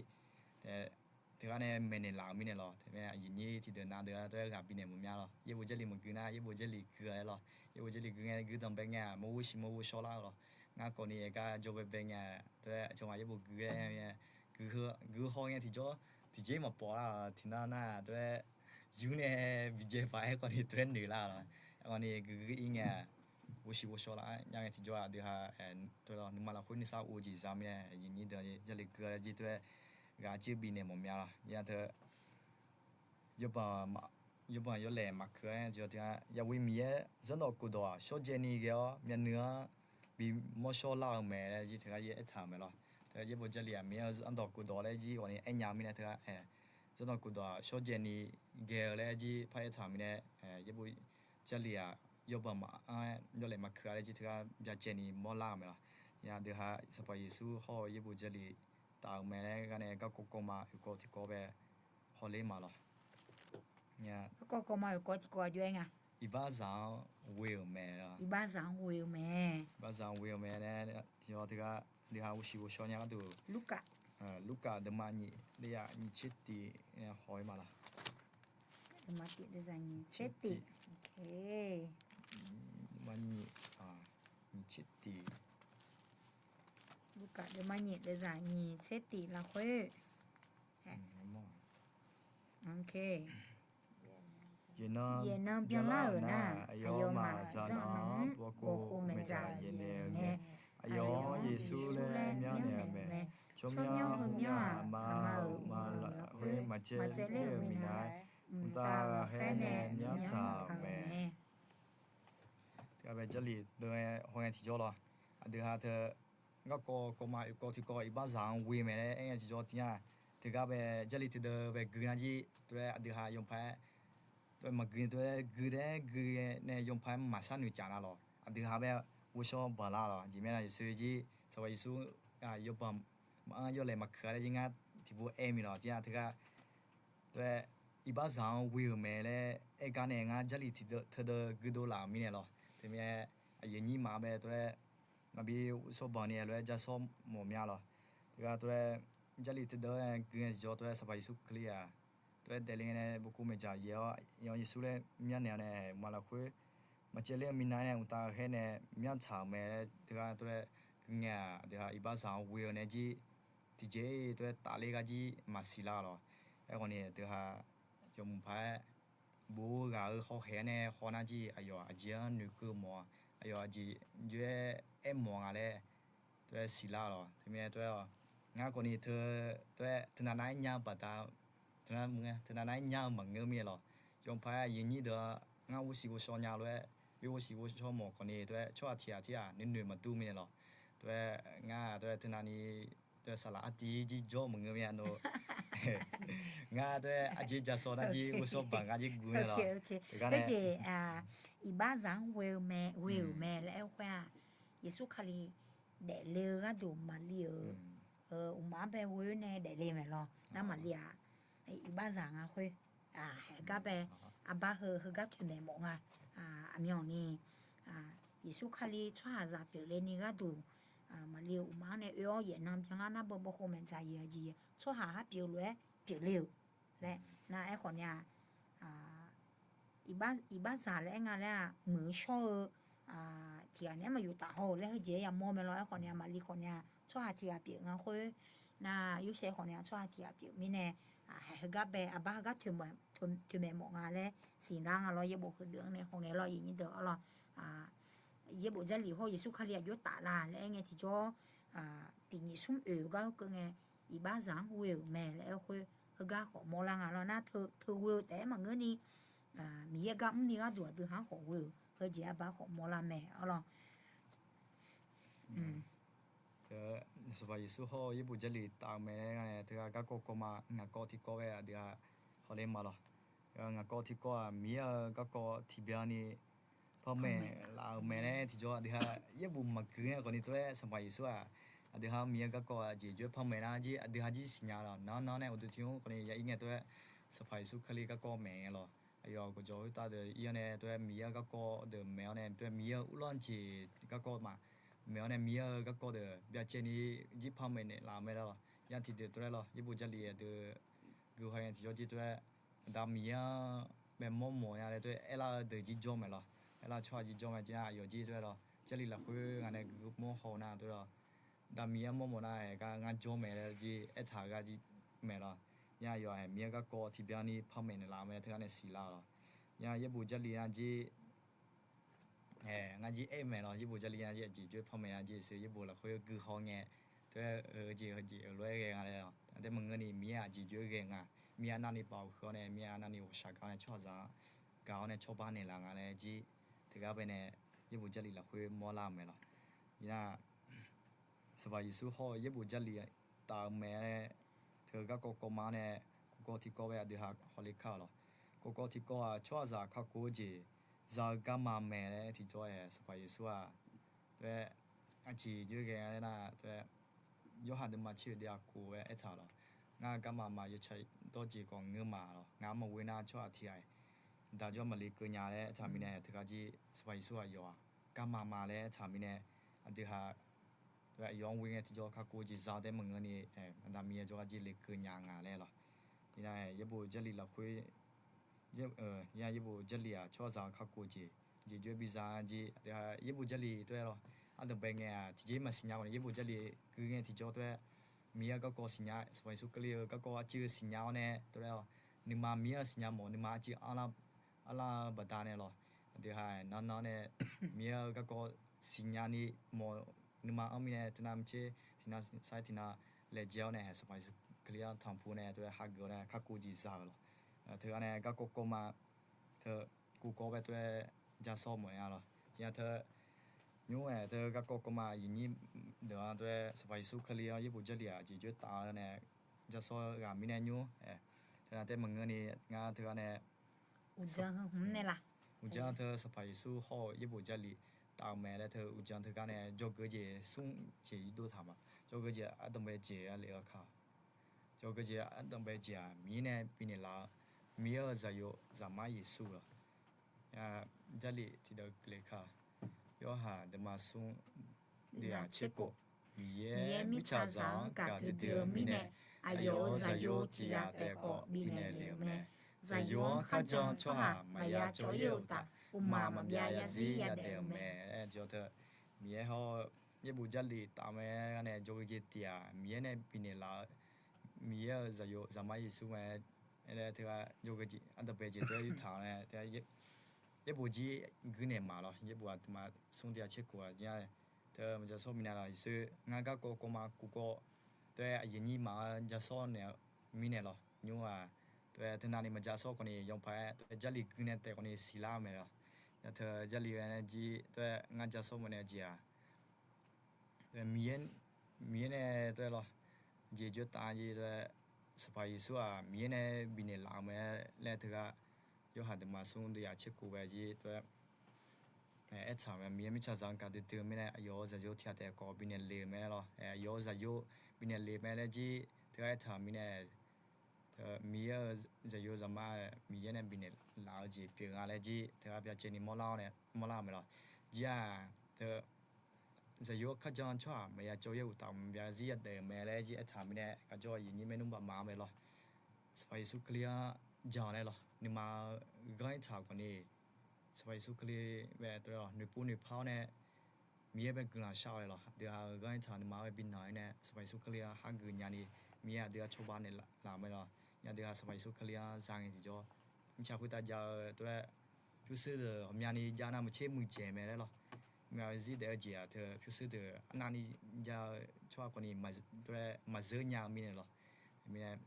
teugar nae maeqnaeq laf-euq mirnae lawr. Teumirnae aqyuif nyir tiqdeuq nav deuq-a tov-aer ghaq bifnaeq mawf mya lawr. Yaerbof Jarlif maqgui nar, yaerbof Jarlif gui-a aer lawr. Yaerbof Jarlif gui ngae, guidanq bae ngae-aq, mawrghovshiq mawrghov shawrlar-eu lawr. Ngar kawfni aergar jawr baebae ngae, tov-aer aqcawq maq yaerbof gui-aer, guihaw ngae tiqjawr tiqjeq maqpawf lar-awq. Tiqnar nar tov-aer yur nae bijae paq-aer kawfni tov-aer noeq lar-awq lawr. Kawfni guigui ir ngae-aq, ghovshiq ghovshaw lar nya ngae tiqjawr aqdui ha tov-aer lawr, nuima lafkhoer nuisar of jeq za mirnae aqyuif nyir deuq Jarlif gui-a laer jir tov-aer ghaq jir bifnaeq mawf mya lawr. Nya teu yawbanq yawlaeq maqkeuq-aer tiqjawr teu-a, Ya'we Miqyaer zanrdawq khofdawq-aq, shawrjaev ni ghae-awr myavnuiv-anr bimawr shawrlar-eu mae laer jir teugar yaer aertaq-euq mae lawr. Teu yaerbof Jarlif-aq, Miqyaer-euq zanrdawq khofdawq laer jir ghawqni aer nya mirnae teugar, zanrdawq khofdawq-aq, shawrjaev ni ghae-eu laer jir par aertaq-euq mirnae, yaerbof Jarlif-aq, yawbanq maqanr-aer yawlaeq maqkeuq-a laer jir teugar byacaevni mawrlar-euq mae lawr. Nya deuq ha Sanqpaq Yeqsur hawr-eu yaerbof Jarlif taf-euq mae laer gar nae garkawv kawv ma oeqkawv tiqkawv bae hawler ma lawr. Garkawv kawv ma oeqkawv tiqkawv aqjox-aer nga. Iqbaxzaq-anr ghoe-euq mae lawr. Iqbaxzaq-anr ghoe-euq mae. Iqbaxzaq-anr ghoe-euq mae laer tiqjawr teugar deuq ha ghovshiq ghovshaw nya gharduq, Lurkaf, Lurkaf deuvma nyiq deuvyaq nyiq tser tif nae haw-ir ma lawr. Deuvma nyiq tser tif. Deuvma nyiq, nyiq tser tif. Lurkaf deuvma nyiq deuvyaq nyiq tser tif lafkhoer, yaeqnan byanlar-euq nar, aqyawfmaf zaqnanq-anr bawqkhof maeqdzaq yaeqnaeq-eu ngae, aqyawf-anr Yeqsur laer myanrnaeq-eu mae. Tsawrmyanr heumyanr-aq, aqma-euq ma lafkhoer maqcaevler-euq minav-aer, mqtav ghaqkhaer nae myanrtaq-euq mae. Teugar bae Jarlif deuv-aer haw ngae tiqjawr lawr. Aqdui ha teu garkawv kawv ma oeqkawv tiqkawv iqbaxzaq-anr ghoe mae laer aer ngae tiqjawr tir-a. Teugar bae Jarlif teudeuv bae gui nar jir tov-aer aqdui ha yawpaq-aer tov-aer maqgui tov-aer gui taef-aer gui nae yawpaq-aer maqshar noeqcaf nar lawr. Aqdui ha bae ghovshaw banq lar lawr. Aqjeq mirnae nar Yeqsur jir Sanqpaq Yeqsur yawbanq maqanr yawlaeq maqkeuq-a laer jir ngar tiqpov aer mif lawr tir-a. Teugar tov-aer iqbaxzaq-anr ghoe-euq mae laer aer gar nae ngar Jarlif teudeuv guidov laf-euq mirnae lawr. Teumirnae aqyuif nyir maf bae tov-aer maqbi ghovshaw banq ni-a lof-aer jarsawr mawf mya lawr. Teugar tov-aer Jarlif teudeuv-aer gui ngae tiqjawr tov-aer Sanqpaq Yeqsur Kali-aq, tov-aer daefle ngae nae bawqkhof maeqdzaq yaeq-awr, aqyawf Yeqsur laer myanrnaeq-awr nae aqma lafkhoer maqcaevler-eu minav-aer nae mqtav ghaqkhaer nae myanrtaq-euq mae laer teugar tov-aer gui ngae-aq, aqdui ha iqbaxzaq-anr ghoe-eu nae jir tiqjeq-ir tov-aer tafler gar jir maqsiq lar lawr. Aerkhawf ni aqdui ha yawmuiq paq-aer bof-eu ghaq-euq hawkhaeq-anr nae haw nar jir aqyawf aqjeq-anr noeqkeuv mawf-a. Aqyawf aqjeq jov-aer aermawf nga laer tov-aer siqlar lawr. Teumirnae tov-aer-awq, ngar khawf ni teu tov-aer teunav nav-aer nya-eu baqda, teunav nav-aer nya-eu maqngeur mirnae lawr. Yawpaq-aer aqyuif nyir deuq-a, ngar ghovshiq ghovshaw nya lof-aer, bi ghovshiq ghovshaw mawf khawf ni tov-aer tsawrhaq tiq ghaq tir-aq nuinoeq maqdur mirnae lawr. Tov-aer ngar tov-aer teunav ni tov-aer saqlaq artiv jir jawr maqngeur mirnae nar, ngar tov-aer arjeq jarsawr nar jir ghovshaw banq gar jir guv-aer lawr. Teugar nae iqbaxzaq-anr ghoe-eu mae, ghoe-euq mae laer aer-eu khoer-aq, Yeqsur Kali daefle-eu gharduq Maqli-euq uqmaf-anr bae ghoe-eu nae daefle mae lawr. Nar Maqli-aq, iqbaxzaq nga khoer, haeq gar bae arbar heu heugar toeqmaeq mawf nga. Aqmyanni Yeqsur Kali tsawrhaqzaq pyeufle ni gharduq, Maqli-euq uqmaf-anr nae oe-awr yaeqnan byanlar nar bawqkhof maeqdzaq yaeq-a jeq, tsawrhaq har pyeuf lof-aer pyeufle-euq laer nar aerkhawf ni-a, iqbaxzaq laer aer nga laer-aq, muiq-eu shawr-eu tiq ghaq naeq-aer maqyuf taf haw-euq laer heujeq-aer yamawr mae lawr. Aerkhawf ni-aq, maqli khawf ni-aq tsawrhaq tiq ghaq pyeuf nga khoer, nar Yorsaev khawf ni-aq tsawrhaq tiq ghaq pyeuf mirnae, haiq heugar bae aqbar heugar toeqmaeq mawf nga laer siqlar nga lawr. Yaerbof heudeuq-anr nae hawngae lawr, aqyuif nyir deuq-awr lawr. Yaerbof Jarlif hawr-eu Yeqsur Kali aqjox taf la laer aer ngae tiqjawr, tiqnyif smr oeq gar keuv ngae, iqbaxzaq-anr ghoe-euq mae laer aer-eu khoer, heugar khawf mawrlar nga lawr. Nar teu ghoe-eu taef-aer maqngeur ni, Miqyaer gar mrni gharduq aqdui ha-anr khawf ghoe-euq heujeq arbar khawf mawrlar mae-awr lawr. Sanqpaq Yeqsur hawr-eu Yaerbof Jarlif taf-eu mae laer aer nga-aer teugar garkawv kawv ma, ngaq kawv tiqkawv bae aqdui ha hawler ma lawr. Ngaq kawv tiqkawv-aq, Miqyaer-euq garkawv tiqbyan ni panmaeq laf-euq mae laer tiqjawr aqdui ha yaerbof maqgui-aer khawf ni tov-aer Sanqpaq Yeqsur-aq, aqdui ha Miqyaer-euq garkawv-aq jeq jov-aer panmaeq nar jir aqdui ha jir siqnya lawr. Nar nar nae uqduq tiq mr khawf ni ya ir ngae tov-aer Sanqpaq Yeqsur Kali garkawv maeq-aer lawr. Aqyawf gawqjawq khoertav deuq ir-awr nae tov-aer Miqyaer-euq garkawv deuq maeq-awr nae tov-aer Miqyaer-euq uvlanr jeq garkawv ma maeq-awr nae Miqyaer-euq garkawv deuq byacaevni jir panmaeq naeqlaf-eu mae lawr. Yar tiqdeuq tov-aer lawr, Yaerbof Jarlif aqdui guihaw ngae tiqjawr jir tov-aer, Aqda Miqyaer-anr bae mawrmawf nya laer tov-aer aerlar-eu deuq jir jawr mae lawr. Aerlar-eu tsawrhaq jir jawr mae jir nar aqyawf jir tov-aer lawr, Jarlif lafkhoer ngaq nae guiqmawr haw nar tov-aer lawr, Aqda Miqyaer mawrmawf nar-aer gar ngar jawr mae laer jir aertaq-eu gar jir mae lawr. Yar aqyawf-aq Miqyaer garkawv tiqbyan ni panmaeq naeqlaf-eu mae teugar nae siqlar-eu lawr. Yar Yaerbof Jarlif nar jir ngar jir aer-eu mae lawr, Yaerbof Jarlif nar jir aqjeq jov-aer panmaeq nar jir aqsur Yaerbof lafkhoer guihaw ngae tov-aer-eu jeq heujeq-euq lof-aer ghae nga laer lawr. Aqda maqngeur ni Miqyaer aqjeq jov-aer ghae nga, Miqyaer arnavni baoq heu-awr nae Miqyaer arnavni ghawqshaq gar-awr nae tsawrhaqzaq-anr gaq-awr nae cawba naeqlaf nga laer jir teugar bae nae Yaerbof Jarlif lafkhoer mawrlar-eu mae lawr. Iqnar Sanqpaq Yeqsur hawr-eu Yaerbof Jarlif taf-eu mae laer teu garkawv kawv ma-awr nae kawvkawv tiqkawv bae aqdui ha hawler kar-eu lawr. Kawvkawv tiqkawv-aq tsawrhaqzaq kakhof-eu jeq za-eu garma mae laer tiqjawr-aer Sanqpaq Yeqsur-aq tov-aer aqjeq jov-aer ghae nga laer nar tov-aer Yorhaq deuvma tser-euq deuv-aq kof-aer aertaq-eu lawr. Ngar garma ma yawtsaq dawr jeq khawf ngeur ma lawr. Ngar maqghoe nar tsawrhaq tiq ghaq-iq daq jawr maqle keuv nya laer aertaq mirnae teugar jir Sanqpaq Yeqsur aqyawf-aq garma ma laer aertaq mirnae aqdui ha aqyawf-anr ghoe ngae tiqjawr kakhof jeq za-eu taef maqngeur ni, Aqda Miqyaer jawrgar jir le keuv nya nga laer lawr. Iqnar Yaerbof Jarlif lafkhoer Yaerbof Jarlif-aq tsawrhaqzaq-eu kakhof jeq jeq jov-aer biza jir aqdui ha Yaerbof Jarlif tov-aer lawr. Ardanqbae ngae-aq tiqjeq maqsiqnya khawf ni Yaerbof Jarlif gui ngae tiqjawr tov-aer Miqyaer-euq garkawv siqnya, Sanqpaq Yeqsur Kali-euq garkawv arcuiv siqnya-awr nae tov-aer lawr. Nuima Miqyaer-euq siqnya mawf nuima arcuiv arlar-eu baqdanae lawr. Aqdui ha-aq nan nan-awr nae Miqyaer-euq garkawv siqnya ni mawf nuima-anr mirnae teunav maqtser tiqnav sar-aer tiqnav laejae-awr nae Sanqpaq Yeqsur Kali-anr tanqpuq nae tov-aer hageuf-awr nae kakhof jeq za-euq lawr. Teugar nae garkawv kawv ma teu kuvkawv bae tov-aer ja sawr mawf-a lawr. Tiqnya teu nymr-aer teu garkawv kawv ma aqyuif nyir deuq-anr tov-aer Sanqpaq Yeqsur Kali-anr Yaerbof Jarlif-aq jeq jov-aer taf-awr nae ja sawr ghaq mirnae nymr-aer teunav taef maqngeur ni ngar teugar nae uqdzan teu Sanqpaq Yeqsur hawr-eu Yaerbof Jarlif taf-eu mae laer teu uqdzan teugar nae jawrgeuf jeq smr jeq irdov taq ma. Jawrgeuf jeq ardanqbae jeq arlef-eu ka. Jawrgeuf jeq ardanqbae jeq-aq Miqyaer nae bifnaeq laf-eu Miqyaer-euq Zaqyo Zaqmar Yeqsur lawr. Jarlif tiqdeuv le ka. Yorhaq deuvma smr deuv-aq tser khof. Miqyaer mirtsaqzaq-anr gaqdui dui-eu mirnae aqyawf-euq Zaqyo tiq ghaq taef khawf bifnaeq le-euq mae. Zaqyo-anr kharjan-eu tsawrhaq maqya cawv-ir-eu uqtaf, uqmaq maqbyav yazir yadaef-euq mae. Aer-eu jeq-awr teu Miqyaer hawr-eu Yaerbof Jarlif taf-eu mae-aer gar nae jawrgeuf jeq tiq-aq Miqyaer nae bifnaeq laf-eu Miqyaer-euq Zaqyo Zaqmar Yeqsur mae. Aer-aer teugar jawrgeuf jeq ardanqbae jeq teu yurtaq-awr nae Yaerbof jir guirnaeq ma lawr. Yaerbof aqduimaf smr deuv-aq tser khof-aq jir-a. Teu maqja sawr mirnae lawr Yeqsur ngar garkawv kawv ma kuvkawv tov-aer aqyuif nyir maf-anr ja sawr naeq-eu mirnae lawr. Nymr-aq tov-aer teunav ni maqja sawr khawf ni yawpaq-aer tov-aer Jarlif gui nae taef khawf ni siqlar-eu mae lawr. Teu Jarlif ghae nae jir tov-aer ngar ja sawr mawf nae jeq-aq Miqyaer nae tov-aer lawr jeq jov-aer taf-a jir tov-aer Sanqpaq Yeqsur-aq Miqyaer nae bifnaeq laf-eu mae laer teugar Yorhaq deuvma smr deuv-aq tser khof ghae jir tov-aer aertaq-eu mae. Miqyaer mirtsaqzaq-anr gaqdui dui-eu mirnae aqyawf-euq Zaqyo tiq ghaq taef khawf bifnaeq le-euq mae lawr. Aqyawf-euq Zaqyo bifnaeq le mae laer jir teugar aertaq-euq mirnae Miqyaer-euq Zaqyo Zaqmar Miqyaer nae bifnaeq laf-eu jeq pyeuf nga laer jir teugar byacaevni mawrlar-awr nae mawrlar-eu mae lawr. Jir-aq teu Zaqyo-anr kharjan-eu tsawrhaq maqya cawv-ir-eu uqtaf maqbyav zir yadaef-euq mae laer jir aertaq-euq mirnae gaq jawr-eu aqyuif nyir maernmr baqma-anr mae lawr. Sanqpaq Yeqsur Kali-anr jan laer lawr nuima ghanr-ir taq khawf ni Sanqpaq Yeqsur Kali bae tov-aer lawr noeqpov noeqpar-awr nae Miqyaer bae guiqlanq shar-awq-aer lawq. Aqdui ha-euq ghanrtaq nuima-anr bae bi nanq-aer nae Sanqpaq Yeqsur Kali-anr hageuf nyani, Miqyaer aqdui-anr cawba naeqlaf-eu mae lawq. Aqdui ha Sanqpaq Yeqsur Kali-anr za ngae tiqjawr, mirtsaq khoertav jav-eu tov-aer pyurshuir deuq ghawqmyani jav nar maqtser muiqdzaeq mae laer lawq. Maqzir daef-eu jeq-aq teu pyurshuir deuq arnavni jav-eu tsawrhaq khawfni tov-aer maqzeur nya-eu mirnae lawq. Mirnae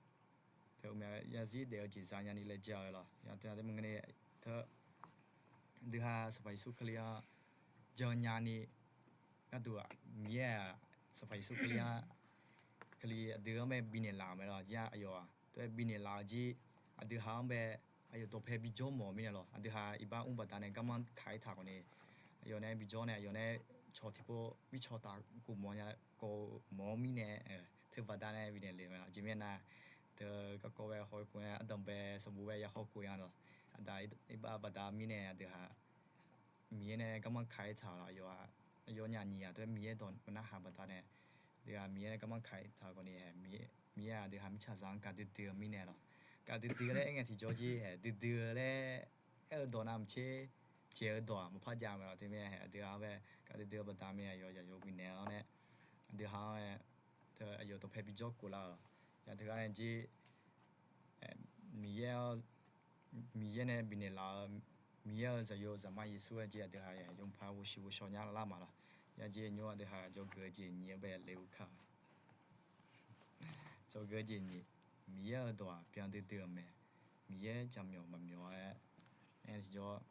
teu mya yazir daef-eu jeq za nyani laejae-eu lawq. Yaq teu nar dae maqngeur ni teu aqdui ha Sanqpaq Yeqsur Kali-anr jan nyani gharduq-aq, Miqyaer-aq Sanqpaq Yeqsur Kali-anr, Kali aqdui-anr bae bifnaeq laf-euq mae lawq. Yar aqyawf-aq tov-aer bifnaeq laf-eu jir, aqdui ha-anr bae aqyawf dawqpae bijawr mawf-eu mirnae lawq. Aqdui ha iqbax mr baqdanae garmanr kaq-aer taq khawfni, aqyawf nae bijawr nae aqyawf nae cawq tiqpov mircawq taf khof mawf nya kawv mawf-eu mirnae, teu baqdanae bifnaeq lef mae lawq. Aqjeq mirnae nar, teu garkawv bae hawkhof nae ardanq bae sanqbof bae ya hawkhof ya lawq. Aqda iqbax baqda mirnae aqdui ha Miqyaer nae garmanr kaq-aer taq-euq lawq. Aqyawf, aqyawf nyaf nyiq-aq tov-aer Miqyaer dawq maqnar haq baqdanae, aqdui ha Miqyaer nae garmanr kaq-aer taq-eu khawfni, Miqyaer-aq aqdui ha mirtsaqzaq-anr gaqdui dui-eu mirnae lawq. Gaqdui dui-eu laer aer ngae tiqjawr jir hae, dui dui-eu laer aer-eu dawq navmaqtser, caeq-eu dawq-aq maqpar jav mae lawq. Teumirnae hae aqdui ha-anr bae gaqdui dui-eu baqda mirnae aqyawf zaqyo bifnaeq-awr nae, aqdui ha-anr teu aqyawf dawqpae bijawr khof lar-eu lawq. Yaq teughaq nae jir Miqyaer, Miqyaer nae bifnaeq laf-eu, Miqyaer-euq zaqyo zaqmar Yeqsur-aer jir aqdui ha yawmuiq paq ghovshiq ghovshaw nya lar ma lawq. Yaq jir nymr aqdui ha dzawgeuf-eu jeq nyiq-anr bae le-eu kar-eu. Dzawgeuf-eu jeq nyiq, Miqyaer-euq dawq-aq byan duidui-eu mae. Miqyaer jaqmyawf maqmyawf-aer, aer tiqjawr,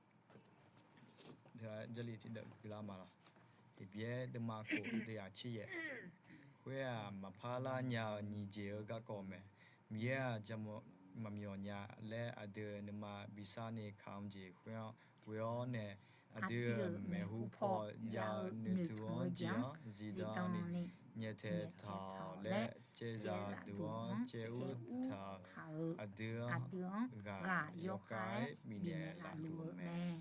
Jarlif tiqdeuv guilar ma lawq. Heqbyaer deuvma khof deuvyaq tser yaef. Khoer-aq, maqpar lar nya-eu nyiq jeq-eu garkawv mae. Miqyaer-aq, jaqmyawf maqmyawf nya laer aqdui nuima bisar ni kamq jeq khoer-anr ghoe-awr nae, aqdui-euq maeqhu paw jav-eu noeqtmq-anr jeq-anr zifdan ni nyaeftaeq taq-awq laer, caevzaq duq-anr caev ur taq-eu aqdui-anr ghaq yawkhav-aer bifnaeq laf luf-eu mae.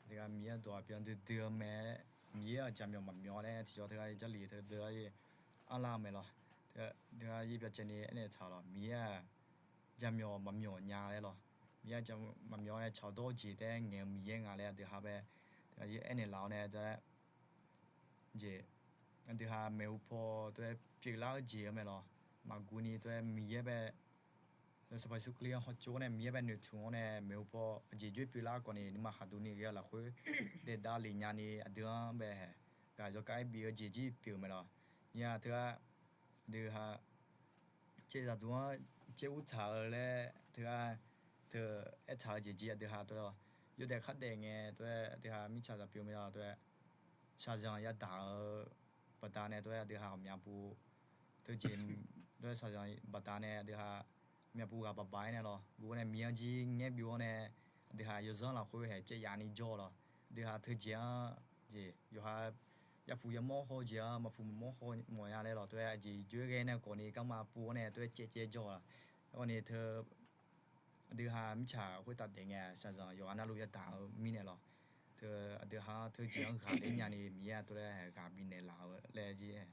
Teughaq Miqyaer-euq dawq-aq byan duidui-eu mae. Miqyaer-aq jaqmyawf maqmyawf laer tiqjawr teughaq Jarlif teudeuv-aer anrlar-eu mae lawq. Teughaq yaer byacaevni aernaeq taq lawq. Miqyaer-aq jaqmyawf maqmyawf nya laer lawq. Miqyaer jaqmyawf maqmyawf-aer tsaqdawr jeq taef-aer ngaeq-eu Miqyaer nga laer aqdui ha bae aernaeq laf-awr nae teughaq jeq, aqdui ha maeqhu paw teuv-aer pyeuflar-eu jeq-eu mae lawq. Maqguv ni teuv-aer Miqyaer bae, Sanqpaq Yeqsur Kali-anr hawtsov-awr nae Miqyaer bae noeqtmq-awr nae maeqhu paw aqjeq joer pyeuflar khawfni nuima khaqduq ni ghae-eu lafkhoer daef davlef nyani aqdui-anr bae hae ghaq yawkhav-aer bif-eu jeq jir pyeuf mae lawq. Nya teughaq aqdui ha caevzaq duq-anr caev ur taq-eu laer teughaq teu aertaq-eu jeq jir aqdui ha tov lawq. Yawdaef khardaef ngae tov-aer aqdui ha mirtsaqzaq pyeuf mae lawq tov-aer shaqzanq yadaq-eu baqdanae tov-aer aqdui ha ghawqmya puv teujeq tov-aer shaqzanq baqdanae aqdui ha myavpuv ghaq baqbaq-aer nae lawq. Guv-awr nae miq-anr jir ngaer byov-awr nae aqdui ha yawzanr lafkhoer hae caev yaf ni jawr lawq. Aqdui ha teujeq-anr jeq yawqha yapuq yamawr haw jeq-anr maqpuq maqmawr haw mawf nya laer lawq tov-aer aqjeq joer ghae nae khawfni garma puv-awr nae tov-aer caev caev jawr lawq. Aerkhawfni teu aqdui ha mirtsaq khoertav daef ngae shaqzanq yawqha navluf yadaq-eu mirnae lawq. Teu aqdui ha-anr teujeq-anr ghaqler nyani Miqyaer tov laer hae ghaq bifnaeq laf-eu laer jir,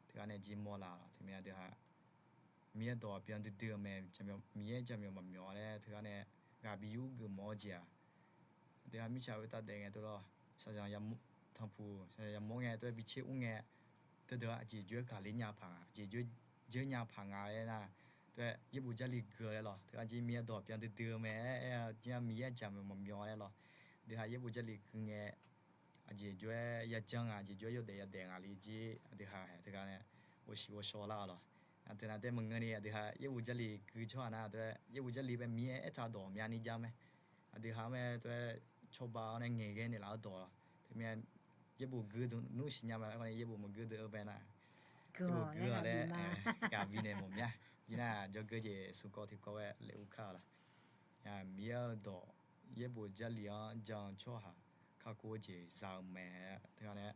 teughaq nae jir mawrlaf lawq. Teumirnae aqdui ha Miqyaer dawq byan duidui-eu mae, Miqyaer jaqmyawf maqmyawf laer teughaq nae ghaq bi yur geuf mawf-eu jeq-aq, aqdui ha mirtsaq khoertav daef ngae tov lawq. Shaqzanq tanqpuq shaqzanq yamawr ngae tov-aer bi tser ur ngae, teudeuq-aq aqjeq joer ghaqler nya paq nga, aqjeq joer jeur nya paq nga laer nar, tov-aer yaerbof Jarlif gui-eu laer lawq. Teughaq jir Miqyaer dawq byan duidui-eu mae aer-a jir-a Miqyaer jaqmyawf maqmyawf laer lawq. Aqdui ha yaerbof Jarlif gui ngae aqjeq joer-aer yajanr nga, aqjeq joer-aer yawdaef yadaef nga li jir aqdui ha hae teughaq nae ghovshiq ghovshaw lar-a lawq. Aqdui na taef maqngeur ni aqdui ha yaerbof Jarlif gui tsawrhaq nar tov-aer yaerbof Jarlif bae Miqyaer aertaq dawq myavni jar mae. Aqdui ha-anr mae tov-aer cawba-awr nae ngaeqghae naeqlaf-eu dawq lawq. Teumirnae yaerbof gui dmq nmr siqnya mae. Aerkhawfni yaerbof maqgui deuq-eu bae nar, yaerbof gui-a laer ghaq bifnaeq mawf mya. Jir nar jawrgeur jeq smq kawv tiq kawv-aer laequr kar-a lawq. Miqyaer-euq dawq yaerbof Jarlif-anr jan-eu tsawrhaq kakhof-eu jeq za-eu mae. Teughaq nae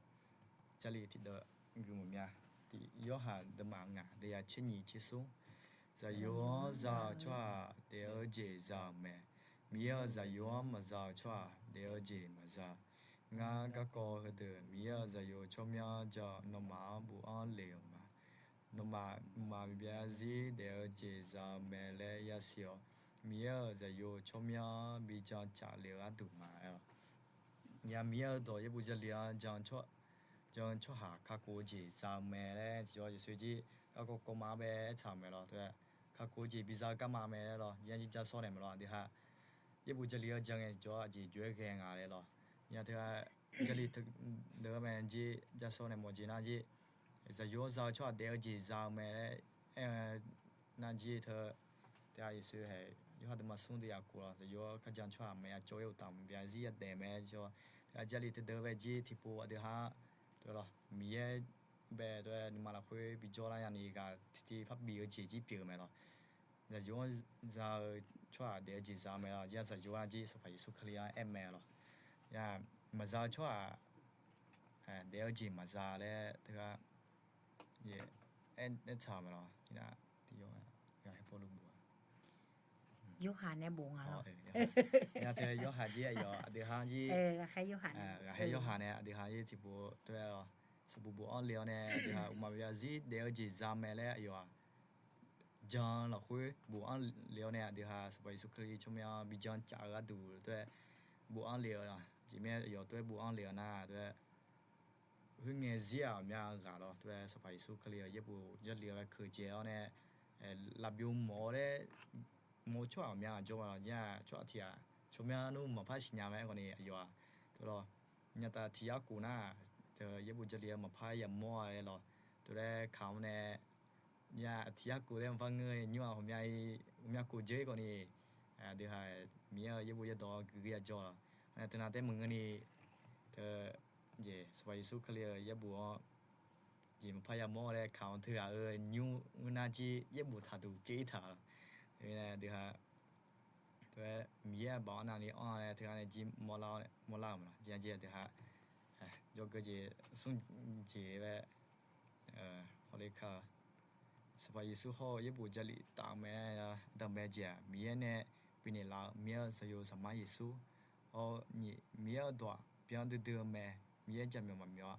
Jarlif tiqdeuv gui mawf mya. Tiq Yorhaq deuvma ngaq deuvyaq tser nyiq tser smr, zaqyo-anr za-eu tsawrhaq daef-eu jeq za-euq mae. Miqyaer-euq zaqyo-anr maqza-eu tsawrhaq daef-eu jeq maqza. Ngar garkawv heudeuq Miqyaer-euq zaqyo tsawrmyanr jan-eu nawmaf-anr bofanr lef-euq ma. Nawmaf mqmaq maqbyav zir daef-eu jeq za-eu mae laer yasiq-awq. Miqyaer-euq zaqyo tsawrmyanr bi jan caf lef-eu gharduq ma-aer-awq. Nya Miqyaer-euq dawq yaerbof Jarlif-anr jan-eu tsawrhaq jan-eu tsawrhaq kakhof-eu jeq za-eu mae laer tiqjawr Yeqsur jir garkawv kawv ma-anr bae aertaq-euq mae lawr. Teu-aer kakhof-eu jeq biza-eu garma mae laer lawr. Jir-anr jir jar sawr naeq mae lawr. Aqdui ha yaerbof Jarlif-anr jan ngae tiqjawr aqjeq jov-aer ghae nga laer lawr. Nya teu-aer Jarlif deuq-eu mae jir jar sawr naeq mawf jeq nar jir, zaqyo-anr za-eu tsawrhaq daef-eu jeq za-eu mae laer aer-eu nar jir teu, teu-aer Yeqsur hae, Yorhaq deuvma smr deuvyaq khof lawr, zaqyo-anr kar jan tsawrhaq maqya cawv-ir uqtaf maqbyav zir yadaef mae jawr. Teu-aer Jarlif teudeuq bae jir tiqpov aqdui ha teu-aer lawr, Miqyaer bae teu-aer nuima lafkhoer bijawr lar nyani ghaq tiqtiv parbi-eu jeq jir pyeuf-eu mae lawr. Zaqyo-anr za-eu tsawrhaq daef-eu jeq za-eu mae lawr. Jir-anr zaqyo nar jir Sanqpaq Yeqsur Kali-anr aer mae lawr. Maqza-eu tsawrhaq daef-eu jeq maqza laer teu-aer aertaq-euq mae lawr. Yorhaq nae bof nga lawr. Nya teu Yorhaq jir aqyawf aqdui ha jir, ghaqkhaer Yorhaq nae aqdui ha jir tiqpov teu-aer lawr, sanqbof bofanr le-awr nae aqdui ha uqma maqbyav zir daef-eu jeq za mae laer aqyawf-aq jan lafkhoer bofanr le-awr nae aqdui ha Sanqpaq Yeqsur Kali tsawrmyanr bi jan caf-eu gharduq teu-aer bofanr le-eu lawr. Aqjeq mirnae aqyawf teu-aer bofanr le-eu nar teu-aer khoerngae zir-aq ghawqmya ghaq lawr. Teu-aer Sanqpaq Yeqsur Kali-euq yaerbof Jarlif-anr bae keuq dzae-awr nae lavbyov mawf-awr laer mawf-eu tsawrhaq ghawqmya ghaq jawr ma lawr. Jir-aq tsawrhaq tiq ghaq tsawrmyanr nmr maqpar siqnya mae. Aerkhawf ni aqyawf-aq teu lawr, nyataf tiq yar khof nar teu yaerbof Jarlif-anr maqpar yamawr-a laer lawr. Teu laer kaq-anr nae nya tiq yar khof laer maqpar ngeur nymr-aq ghawqmya khof dzeur-ir khawf ni aqdui ha Miqyaer-euq yaerbof yaerdawq-anr guiqgir yajawr lawr. Teunav taef maqngeur ni teu jeq Sanqpaq Yeqsur Kali-euq yaerbof-anr jeq maqpar yamawr laer kaq-anr teughaq-eu nymr ngeur nar jir yaerbof taqduq pyeuf-ir taq lawr. Teunav aqdui ha teu-aer Miqyaer-aq baoq-anr navni anr-a laer teughaq nae jir mawrlar-euq mae lawr. Jir-anr jir aqdui ha jawrgeu jeq smr jeq-aer hawle ka-eu Sanqpaq Yeqsur hawr-eu yaerbof Jarlif taf-eu mae-a. Aqdanqbae jeq-aq Miqyaer nae bifnaeq laf-eu Miqyaer-euq zaqyo zaqmar Yeqsur hawr nyiq Miqyaer-euq dawq-aq byan duidui-eu mae. Miqyaer jaqmyawf maqmyawf-a.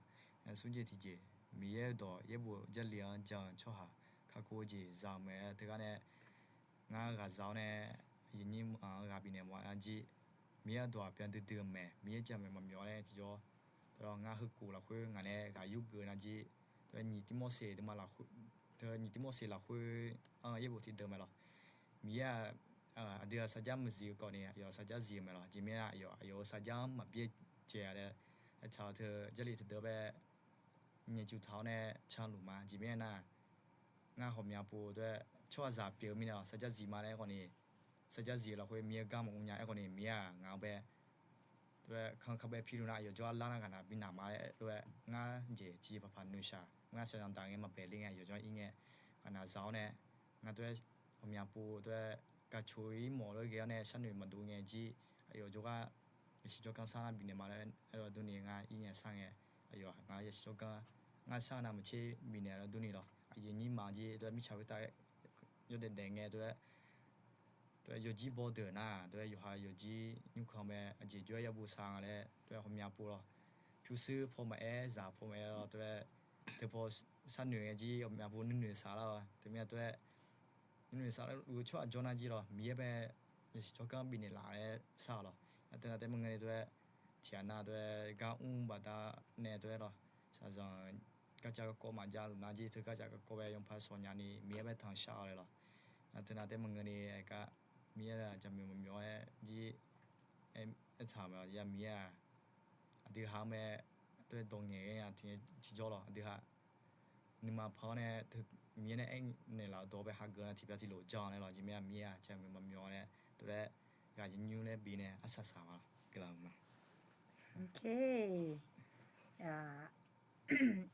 Smr jeq tiqjeq Miqyaer-euq dawq yaerbof Jarlif-anr jan-eu tsawrhaq kakhof-eu jeq za-eu mae. Teughaq nae ngar ghaqzaq-awr nae aqyuif nyir-anr ghaq bifnaeq mawf-a jir Miqyaer-euq dawq-aq byan duidui-eu mae. Miqyaer jaqmyawf maqmyawf laer tiqjawr teu lawr ngar heukhof lafkhoer ngaq nae ghaq yurgeuf nar jir teu nyiq Tirmorseq deuvma lafkhoer, teu nyiq Tirmorseq lafkhoer-anr yaerbof tiqdeuq mae lawr. Miqyaer-aq aqdui-aq sarjax maqzif-eu khawf ni aqyawf sarjax zif-eu mae lawr. Aqjeq mirnae aqyawf aqyawf-euq sarjax-anr maqbyaer jae-a laer aertaq-eu teu Jarlif tiqdeuq bae nyaeq juq taq-awr nae canluf ma. Aqjeq mirnae nar ngar ghawqmya pov teu-aer tsawrhaqzaq pyeuf-eu mirnae sarjax zif ma laer aerkhawf ni sarjax zif-eu lafkhoer Miqyaer-eu gar maqmr nya. Aerkhawf ni Miqyaer-aq ngaq-anr bae teu-aer kanr kar bae piluf nar aqyawf jawrgar lar nar ghaqnaq bi naq ma laer lof-aer ngar jeq tiqjeq paqpaq noeqshaq ngar shaqzanq daq ngae maqbae le ngae aqyawf jawr-ir ngae ghaqnaq za-awr nae ngar teu-aer ghawqmya pov teu-aer gaqcoq-ir mawf lof-aer ghae-awr nae sharnoeq maqdov ngae jir aqyawf jawrgar yasiq jawrganr sar nar bifnaeq ma laer aer-eu durni ngar ir ngae sar ngae aqyawf ngar yasiq jawrganr ngar sar nav maqtser bifnaeq-a lar durni lawr. Aqyuif nyir ma jir teu-aer mirtsaq khoertav yawdaef daef ngae teu-aer teu-aer yawjir bawdeuq nar teu-aer yawqha yawjir nymrkanq mae aqjeq jawr-aer yabu sar nga laer teu-aer ghawqmya pov lawr. Pyurshuir paw maqaer zaq paw maqaer lawr teu-aer teu paw sharnoeq ngae jir ghawqmya pov nuinoeq saq lar-awr teumirnae teu-aer nuinoeq saq lar-eu tsawrhaq jawr nar jir lawr Miqyaer bae yasiq jawrganr bifnaeq laf laer sar-awq lawr. Nar teu nar taef maqngeur ni teu-aer tiqghaq nar teu-aer gar mr baqda nae teu-aer lawr shaqzanq garcav garkawv maqjav luf nar jir teu garcav garkawv bae yanpaq shawq nyani Miqyaer bae tanq shar-awq laer lawr. Nar teu nar taef maqngeur ni aergar Miqyaer jaqmyawf maqmyawf-aer jir aertaq-euq mae lawr. Yar Miqyaer-aq aqdui ha-anr mae teu-aer dawq ngaeq-aer nya tiqjawr lawr aqdui ha nuima pan-awr nae teu Miqyaer nae aernaeq laf-eu dawq bae hageuf nar tiqbyan tiqlof jan-awq nae lawr. Aqjeq mirnae Miqyaer-aq jaqmyawf maqmyawf nae teu-aer ghaq yawnyir laer bifnaeq arsaq saq ma lawr. Guiqlanq ma.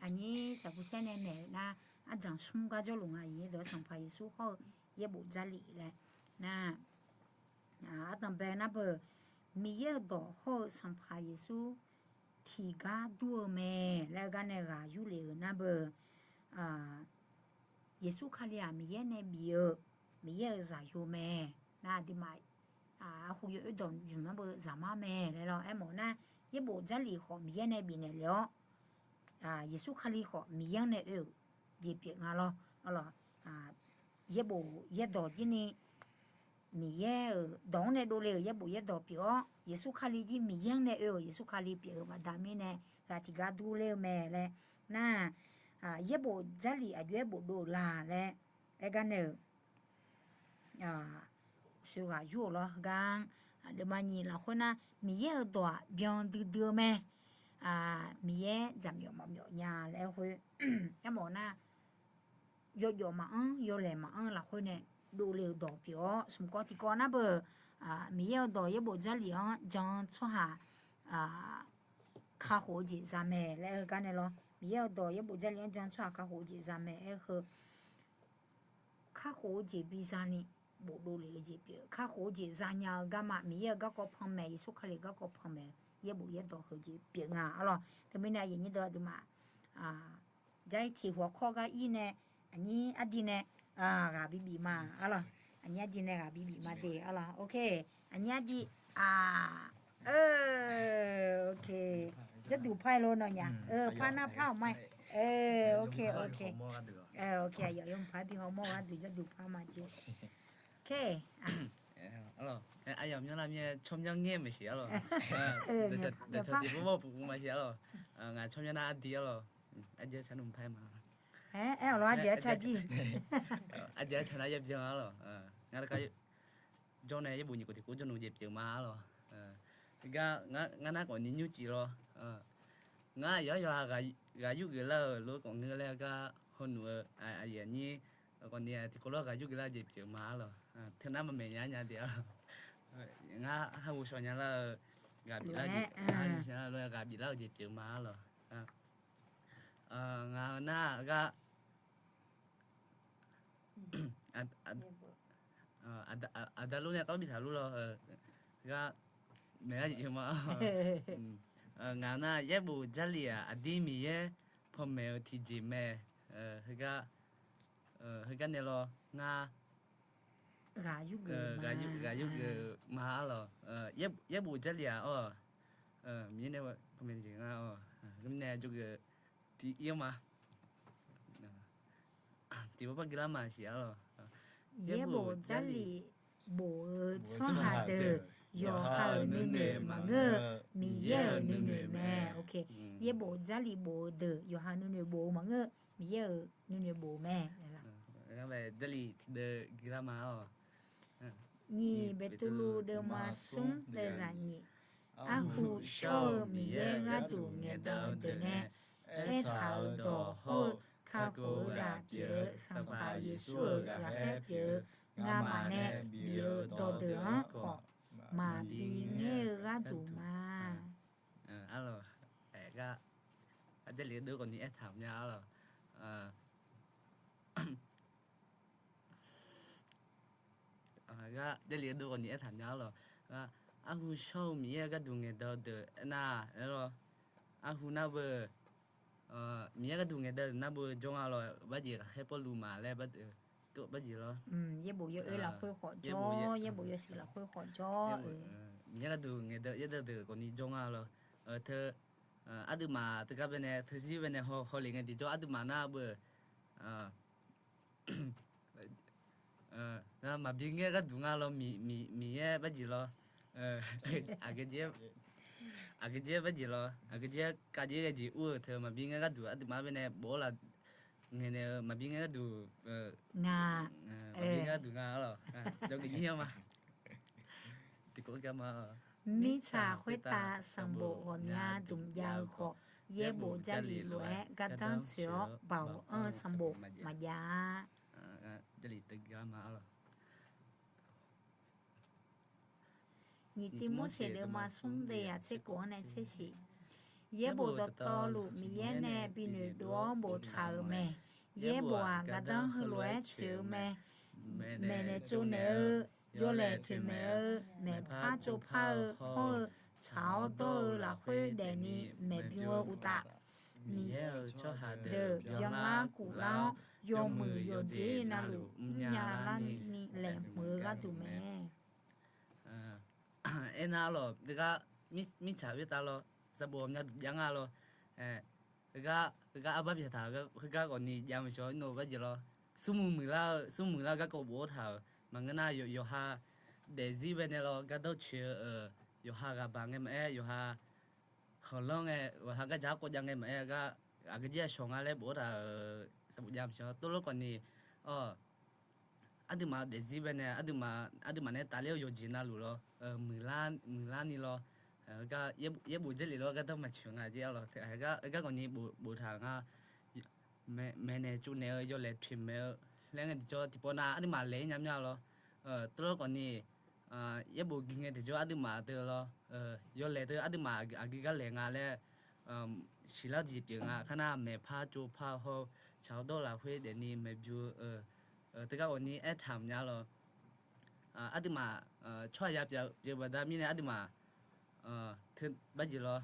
Aqnyir tsaqkuv saer nae naeq-eu nar ardzanq smr gar jawrluf nga. Aqyuif nyir deuq-anr Sanqpaq Yeqsur hawr-eu yaerbof Jarlif laer nar ardanqbae nar beu Miqyaer-euq dawq hawr-eu Sanqpaq Yeqsur tiqgar dur-eu mae laer-eu gar nae ghaq yurlef-euq nar beu Yeqsur Kali-aq Miqyaer nae bif-eu Miqyaer-euq zaqyo mae. Nar aqduimaf arhu yawoer dawq zmq nar beu zaqmar mae laer lawr. Aermawf nar yaerbof Jarlif khawf Miqyaer nae bifnaeq lef-awr Yeqsur Kali khawf Miqyaer-anr nae oe-euq jeq pyeuf nga lawr. Yaerbof yaerdawq jir ni Miqyaer-euq dawq-anr nae dovle-euq yaerbof yaerdawq pyeuf-awr Yeqsur Kali jir Miqyaer-anr nae oe-euq Yeqsur Kali pyeuf-eu baqda mirnae ghaq tiqgar dur ler-eu mae laer nar, yaerbof Jarlif aqjox-aer bofdov-euq la laer aer gar nae-euq, soeq ghaq yur-euq lawr. Heugar-anr aqduimaf nyiq lafkhoer nar, Miqyaer-euq dawq-aq byan duidui-eu mae. Miqyaer jaqmyawf maqmyawf nya laer aer khoer, aermawf nar, yawjawf maqanr yawlaeq maqanr lafkhoer nae dovle-euq dawq pyeuf-awr, smq kawv tiqkawv nar beu, Miqyaer-euq dawq yaerbof Jarlif-anr jan-eu tsawrhaq kakhof-eu jeq za mae laer aer-eu gar nae lawr. Miqyaer-euq dawq yaerbof Jarlif-anr jan-eu tsawrhaq kakhof-eu jeq za mae aer-eu heu, kakhof-eu jeq biza ni bofdov lef-eu jeq pyeuf. Kakhof-eu jeq zanya-eu garma, Miqyaer-euq garkawv panmaeq, Yeqsur Kali garkawv panmaeq-eu yaerbof yaerdawq heu jeq pyeuf nga arlawr. Teumirnae aqyuif aqnyir deuq aqduimaf, jar-ir tiq hawq kawr gar ir nae, aqnyir ardi nae ghaq bibif ma arlawr. Aqnyir ardi nae ghaq bibif ma de arlawr. Ok, aqnyir ardi, a, ok, jarduq par-aer lo nawnyaf, par nar par-awq ma. Ok, ok, aqyawf yawmuiq paq-aer bi hawmawr-eu gharduq jarduq par ma jeq. Ok, arlawr, aqyawf myanrlar myaer tsawrmyanr ngaer maqsiq arlawr. Dawqcawq tiqpov mawr puq puq maqsiq arlawr. Ngaq tsawrmyanr nar ardi arlawr. Arjir arcar nmr par-aer ma. Aer-awq lawr, arjir arcar jir. Arjir arcar nar yabyan arlawr. Ngar jawr nae yaerbof nyiq khof tiq khof jawrluf jeq pyeuf ma arlawr. Gar ngar nar khawf ni nymrcif lawr. Ngar yawqha yawqha ghaq yurgeuf lar-euq lof-aer khawf ngeur laer gar hawnmq-eu aqyuif aqnyir khawf ni tiqkawv lof-aer ghaq yurgeuf lar-eu jeq pyeuf ma arlawr. Teunar maqmaeq nya nya de arlawr. Ngar ha ghovshaw nya lar-eu ghaq bif lar-eu jeq, ghaq bif lar-eu jeq pyeuf ma arlawr. Ngaq-eu nar gar aqda luf nae tawr bi taq luf lawr. Gar maeq lar jeq pyeuf ma. Ngaq-eu nar yaerbof Jarlif-aq aqdir Miqyaer panmaeq-eu tiqjeq mae. Heugar nae lawr ngar ghaq yurgeuf ma arlawr. Yaerbof Jarlif-aq awr, Miqyaer nae panmaeq tiqjeq nga-awr, mirnae jawrgeuf tiq ir ma. Tiqpov par gui lar maqsiq arlawr. Yaerbof Jarlif bof-eu tsawrhaq deuq yawqha-euq nuinoeq maqngeur-eu, Miqyaer-euq nuinoeq mae. Ok, yaerbof Jarlif bof-eu deuq yawqha nuinoeq bof-eu maqngeur-eu, Miqyaer-euq nuinoeq bof-eu mae. Jarlif tiqdeuv gui lar ma-awr. Nyiq Beqtuvluv deuvma smr deuvzaq nyiq. Arhu shawr-eu Miqyaer gharduq ngaeqdan-eu deuq nae aertaq-euq dawq hawr-eu kakhof-eu ghaq pyeuf-eu Sanqpaq Yeqsur-euq ghaqkhaer pyeuf-eu ngamaf nae bif-eu dawqdeuq-anr khawf maqbi ngaer-eu gharduq ma. Arlawq, aer gar, Jarlif dov khawf ni aertaq mya arlawq. Gar Jarlif dov khawf ni aertaq mya arlawq. Arhu shawr-eu Miqyaer gharduq ngaeqdan-eu deuq aernar, aerlawq, arhu nar beu, Miqyaer gharduq ngaeqdan-eu deuq nar beu jawr nga lawq, barjeq ghaqkhaer Pawrluv maqlaer barjeq lawr. Yaerbof yawoer lafkhoer khawf jawr, yaerbof yawsiq lafkhoer khawf jawr-eu. Miqyaer gharduq ngaeqdan yaerdan deuq khawf ni jawr nga lawq. Teu, aqduimaf teugar baenae teuzir baenae hawlef ngae tiqjawr aqduimaf nar beu, maqbi ngaer gharduq nga lawr, Miqyaer barjeq lawr. Aqgeujeq, aqgeujeq barjeq lawr, aqgeujeq kavjeq ghae jeq ur-eu teu maqbi ngaer gharduq aqduimaf baenae bof-awr laf ngaeqnaeq-eu maqbi ngaer gharduq, maqbi ngaer gharduq nga arlawq. Jawrgeuf nyir-anr ma. Tiqkawv gar ma. Mirtsaq khoertav sanqbof ghawqmya dmq jav-eu khawf, yaerbof Jarlif lof-aer gardanr tsoeq-awr baoq anr-eu sanqbof maqjav-a. Jarlif teugar ma arlawq. Nyiq Tivmorseq deuvma smr deuvyaq tser kof-anr nae tser shiq. Yaerbof dawqtawvluf Miqyaer nae bi noeqdov-awr boftaq-euq mae. Yaerbof-aq gardanr heulof-aer tsoeq-eu mae. Maeqnaeq tsovnaeq-eu, yawlaeq toeqmaeq-eu, maeqpar tsovpar-eu hawr-eu, tsaq-awr dawr-eu lafkhoer daefni maeqbym-eu uqtaf, Miqyaer-euq tsawrhaq deuq byanlar kuflar-awr, yawmuiq yawdzer navluf mrnya larni laeqhmq-eu gharduq mae. Aernar lawq, teugar mirtsaq khoertav lawr, sanqbof ghawqmya dmq jav nga lawr. Heugar, heugar arbar pyaeq taq, heugar khawf ni jav maqshawr-awr nor barjeq lawr. Smrmuiq muiqlar-eu, smrmuiq muiqlar garkawv boftaq-euq maqngeur nar, yawqha daefzir baenae lawr gardanr tsoeq-eu, yawqha ghaq baq ngae maqaer, yawqha khanqlanr ngae, ghaqha garjaq-aer kawv jav ngae maqaer, aqgeu jir-aq shawq nga laer bof-aer taq-euq sanqbof jav maqsiq-awr, tov lor khawf ni, aqduimaf daefzir baenae, aqduimaf nae tafler-eu yawqjeq navluf lawr, muiqlar ni lawr, yaerbof Jarlif lawr gardanr maqtsoeq nga jeq-awr lawr, gar khawf ni boftaq nga, maeqnaeq tsovnaeq-eu yawlaeq toeqmaeq-eu laer ngae tiqjawr tiqpawf nav aqduimaf laeq-ir nya mya lawr, tov lor khawf ni, yaerbof gui ngae tiqjawr aqduimaf teu lawr, yawlaeq teu aqduimaf aqgeu gar laeq nga laer, siqlar jeq pyeuf nga kar nar, maeqpar tsovpar haw-eu tsaq-awr dawr lafkhoer daefni maeqbymr-eu teugar ghawqni aertaq mya lawr. Aqduimaf tsawrhaqzaq pyeuf baqda mirnae aqduimaf teu barjeq lawr,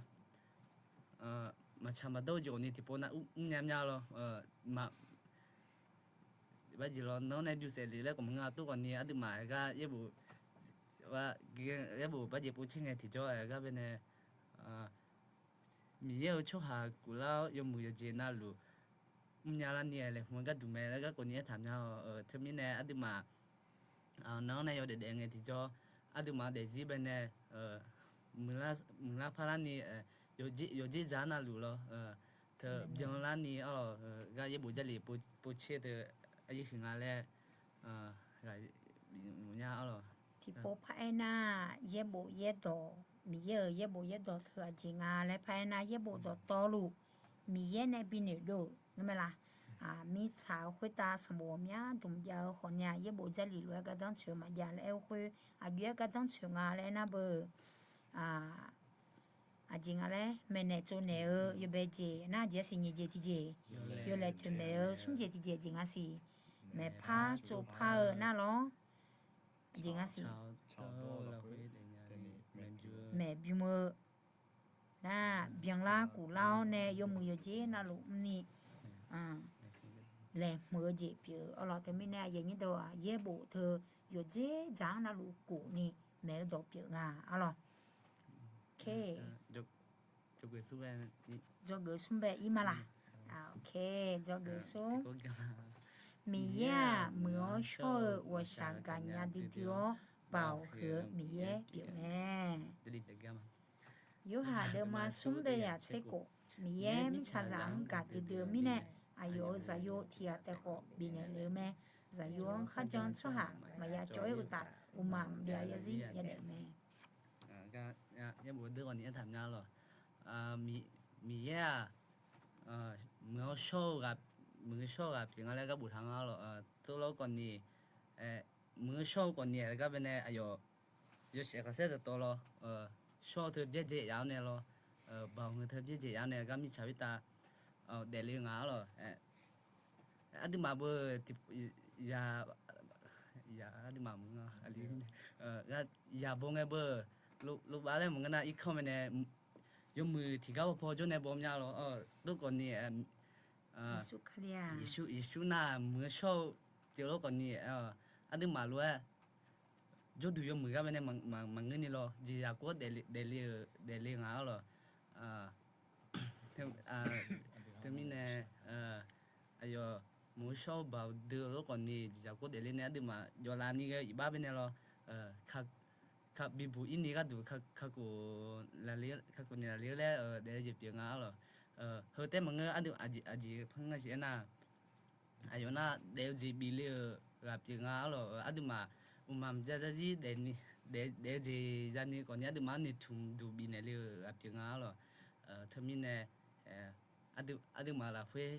maqtsaq maqdawr-eu jeq ghawqni tiqpov nar mrnya mya lawr, barjeq lawr nanr nae byov saef le laer khawf maqngeur-a, tov khawf ni aqduimaf gar yaerbof, yaerbof barjeq povtser ngae tiqjawr-aer gar baenae, Miqyaer-euq tsawrhaq guvlar-awr yawmuiq yawqjeq navluf mrnya larni laeqhmq-eu gharduq mae laer gar khawf ni aertaq mya-awq. Teumirnae aqduimaf nanr nae yawdaef daef ngae tiqjawr, aqduimaf daefzir baenae muiqlar parlarni yawqjeq dzaq-anr navluf lawr, teu byan larni-awr gar yaerbof Jarlif povtser teu aqyuif huiq nga laer, nya-awr lawr. Tiqpov paraer nar, yaerbof yaerdawq, Miqyaer-euq yaerbof yaerdawq teu aqjeq nga laer paraer nar, yaerbof dawqtawvluf Miqyaer nae binoeq dov-euq ngar mae laq. Mirtsaq-euq khoertav sanqbof ghawqmya dmq jav-eu khawf ni-aq, yaerbof Jarlif lof-aer gardanr tsoeq-eu maqjav laer aer-eu khoer, aqjox-aer gardanr tsoeq nga laer aernar beu, aqjeq nga laer maeqnaeq tsovnaeq-eu yawbae jeq nar, aqjeq-a siq nyiq jeq tiqjeq, yawlaeq toeqmaeq-eu smr jeq tiqjeq jeq nga siq, maeqpar tsovpar-eu nar lawr, jeq nga siq, maeqbymr-eu nar, byanlar kuflar-awr nae yawmuiq yawqjeq navluf mrni laeqhmq-eu jeq pyeuf-eu arlawq. Teumirnae aqyuif aqnyir deuq-aq, yaerbof teu yawqjeq dzaq-anr navluf kofni maeq-eu dawq pyeuf nga arlawq. Dzawgeuf smr bae ir ma laq. Dzawgeuf smr. Miqyaer-aq, muiq-awr shawr-eu ghawqshaq gaqnya duidui-awr, Baoq huiq-eu Miqyaer pyeuf mae. Yorhaq deuvma smr deuv yaq tser khof, Miqyaer mirtsaqzaq-anr gaqdui dui-eu mirnae, aqyawf-euq Zaqyo tiq ghaq taef khawf bifnaeq lef-eu mae. Zaqyo-anr kharjan-eu tsawrhaq maqya cawv-ir uqtaf, uqmaq maqbyav yarzir yadaef mae. Miqyaer-aq, muiq-awr shawr-eu, muiq-eu shawr-eu ghaq pyeuf nga laer gar boftaq nga lawq. Tov lawr khawf ni, muiq-eu shawr-eu khawf ni-aq gar baenae aqyawf yawshaef khanqsaer dawqtawv lawr, shawr-eu teu byaerdzae yaf-awr nae lawr, Baoq huiq-eu teu byaerdzae yaf-awr nae gar mirtsaq khoertav daefle nga arlawq. Aqduimaf beu, aqduimaf mq, yaqbaw ngae beu, lofbav laer maqngeur nar irkanr mae nae yawmuiq tiqgar paw paw jawr nae baw mya lawr. Tov khawf ni, Yeqsur nar muiq-eu shawr-eu pyeuf lawr khawf ni, aqduimaf lof-aer jawrduq yawmuiq gar baenae maqngeur ni lawr, jeqzaq kov-awr daefle-euq daefle nga arlawq. Teumirnae aqyawf muiq-eu shawr-eu Baoq dui-eu lawr khawf ni jeqzaq kov-awr daefle nae aqduimaf jawvlav ni ghae iqbax baenae lawr, bibuq irni gharduq kakhof naeq laf le-eu laer daef-eu jeq pyeuf nga arlawq. Heu taef maqngeur, aqjeq panr ngar siq aernar, aqyawf nar daef-eu jeq bif le-euq ghaq pyeuf nga arlawq. Aqduimaf uqmaq maqbyav yarzir daef-eu jeq zani khawf ni aqduimaf-anr noeqtmq duq bifnaeq le-euq ghaq pyeuf nga arlawq. Teumirnae aqduimaf lafkhoer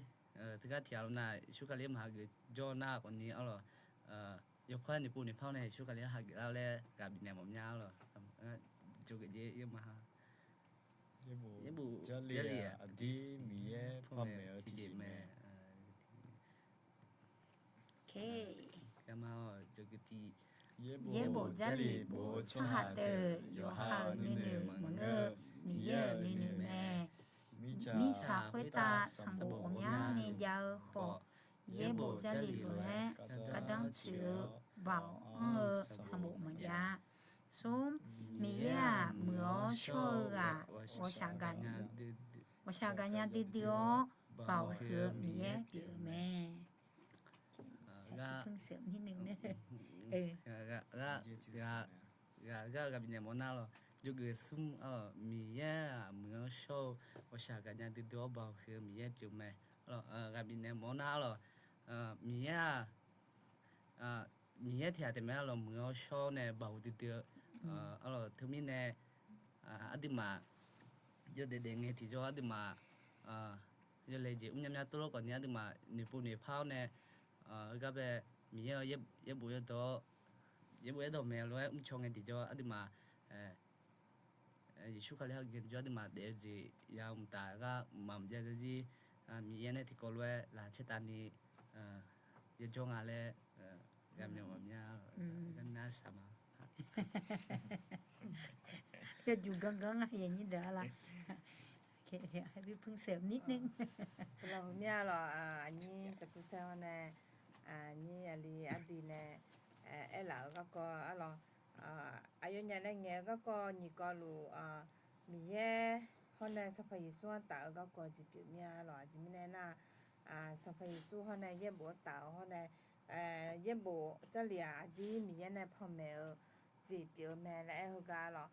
teugar tiq ghaq lof nar Yeqsur Kali-anr maqhageuf jawr nar khawf ni arlawq, yawkawr-aer noeqpov noeqpar-awr nae Yeqsur Kali-anr hageuf lar-awr laer ghaq bifnaeq mawf mya arlawq. Jawrgeuf jeq yawma ha. Yaerbof Jarlif-aq, aqdir Miqyaer pawmaeq-eu tiqjeq mae. Yaerbof Jarlif bof-eu tsawrhaq deuq yawqha-euq nuinoeq maqngeur-eu, Miqyaer-euq nuinoeq mae. Mirtsaq khoertav sanqbof ghawqmya ni jav-eu khawf, Yaerbof Jarlif lof-aer gardanr tsoeq-eu Baoq anr-eu sanqbof maqjav-a. Smr, Miqyaer-aq, muiq-awr shawr-eu ghaq ghawqshaq gaqnya duidui-awr, Baoq huiq-eu Miqyaer pyeuf-eu mae. Ghaq gar ghaq bifnaeq mawf nar lawq. jawrgeuf smr, Miqyaer-aq muiq-anr shawr-eu ghawqshaq gaqnya duidui-awr baoq huiq-eu Miqyaer pyeuf mae. Ghaq bifnaeq mawf-awr nar, arlawq, Miqyaer-aq, Miqyaer tiq ghaq taef mae, arlawq, muiq-anr shawr nae baoq duidui-eu, arlawq, teumirnae aqduimaf yawdaef daef ngae tiqjawr aqduimaf yawlaeq jeq mrnya mya tov lawr khawfni aqduimaf noeqpov noeqpar-awr nae, heugar bae Miqyaer-eu yaerbof yawdawq, yaerbof yaerdawq maeq lof-aer mrcaw ngae tiqjawr aqduimaf Yeqsur Kali hageuf ngae tiqjawr aqduimaf daef-eu jeq ya mqtaf gar mqmaq mqjav zarzir, Miqyaer nae tiqkawv lof-aer laqcaer tavni yajawr nga laer ghaq myawq maqmya, ghaq myawq saq ma. Yawjuq ganr ganr-a, aqyuif aqnyir deuq-a la. Guiqlanq huiqmya lawq, aqnyir Jaqpusaer hawr nae, aqnyir aqli ardi nae aerlaf-euq garkawv arlawq, aqyawfnyaf nae ngaeq-eu garkawv nyiq kawv luf, Miqyaer hawr nae Sanqpaq Yeqsur-anr taf-eu garkawv jeq pyeuf mir-a lawq. Aqjeq mirnae nar, Sanqpaq Yeqsur hawr nae yaerbof-anr taf-eu hawr nae, yaerbof Jarlif-aq aqdir Miqyaer nae panmaeq-eu jeq pyeuf-eu mae laer aer heugar lawq.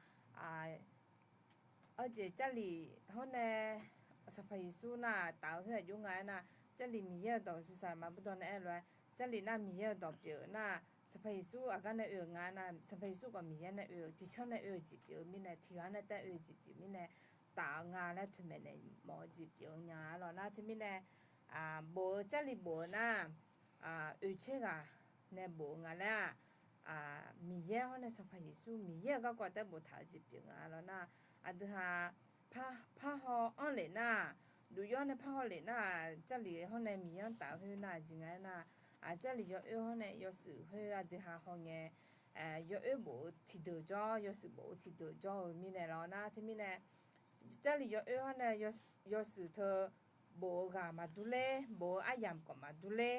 Arjeq Jarlif hawr nae Sanqpaq Yeqsur nar taf-eu khoer aqjox nga aernar, Jarlif Miqyaer-euq dawq suqsaq maqbur dawq nae aer lof-aer, Jarlif nar Miqyaer-euq dawq pyeuf nar, Sanqpaq Yeqsur aqgar nae oe-euq nga nar, Sanqpaq Yeqsur khawf Miqyaer nae oe-eu tiqcanr nae oe-eu jeq pyeuf-eu mirnae, tiqghaq nae taef oe-eu jeq pyeuf mirnae, taf-eu nga laer toeqmaeq naeq mawf-eu jeq pyeuf-eu nya-a lawq nar. Teumirnae, bof-eu Jarlif bof-eu nar, oeqtser ghaq nae bof-eu nga laer-aq, Miqyaer hawr nae Sanqpaq Yeqsur Miqyaer-euq garkawv taef boftaq-eu jeq pyeuf nga lawq nar, aqdui ha parhaw anr lef nar, dufyawr nae parhaw lef nar, Jarlif hawr nae Miqyaer-anr taf khoer nar jeq nga aernar, Jarlif yawoer hawr nae yawshuif khoer aqdui ha hawngae, yawoer bof-eu tiqdeuq jawr, yawshuif bof-eu tiqdeuq jawr-eu mirnae lawq nar. Teumirnae, Jarlif yawoer hawr nae yawshuif teu bof-eu ghaq maqdur ler, bof-eu aryamq khawf maqdur ler.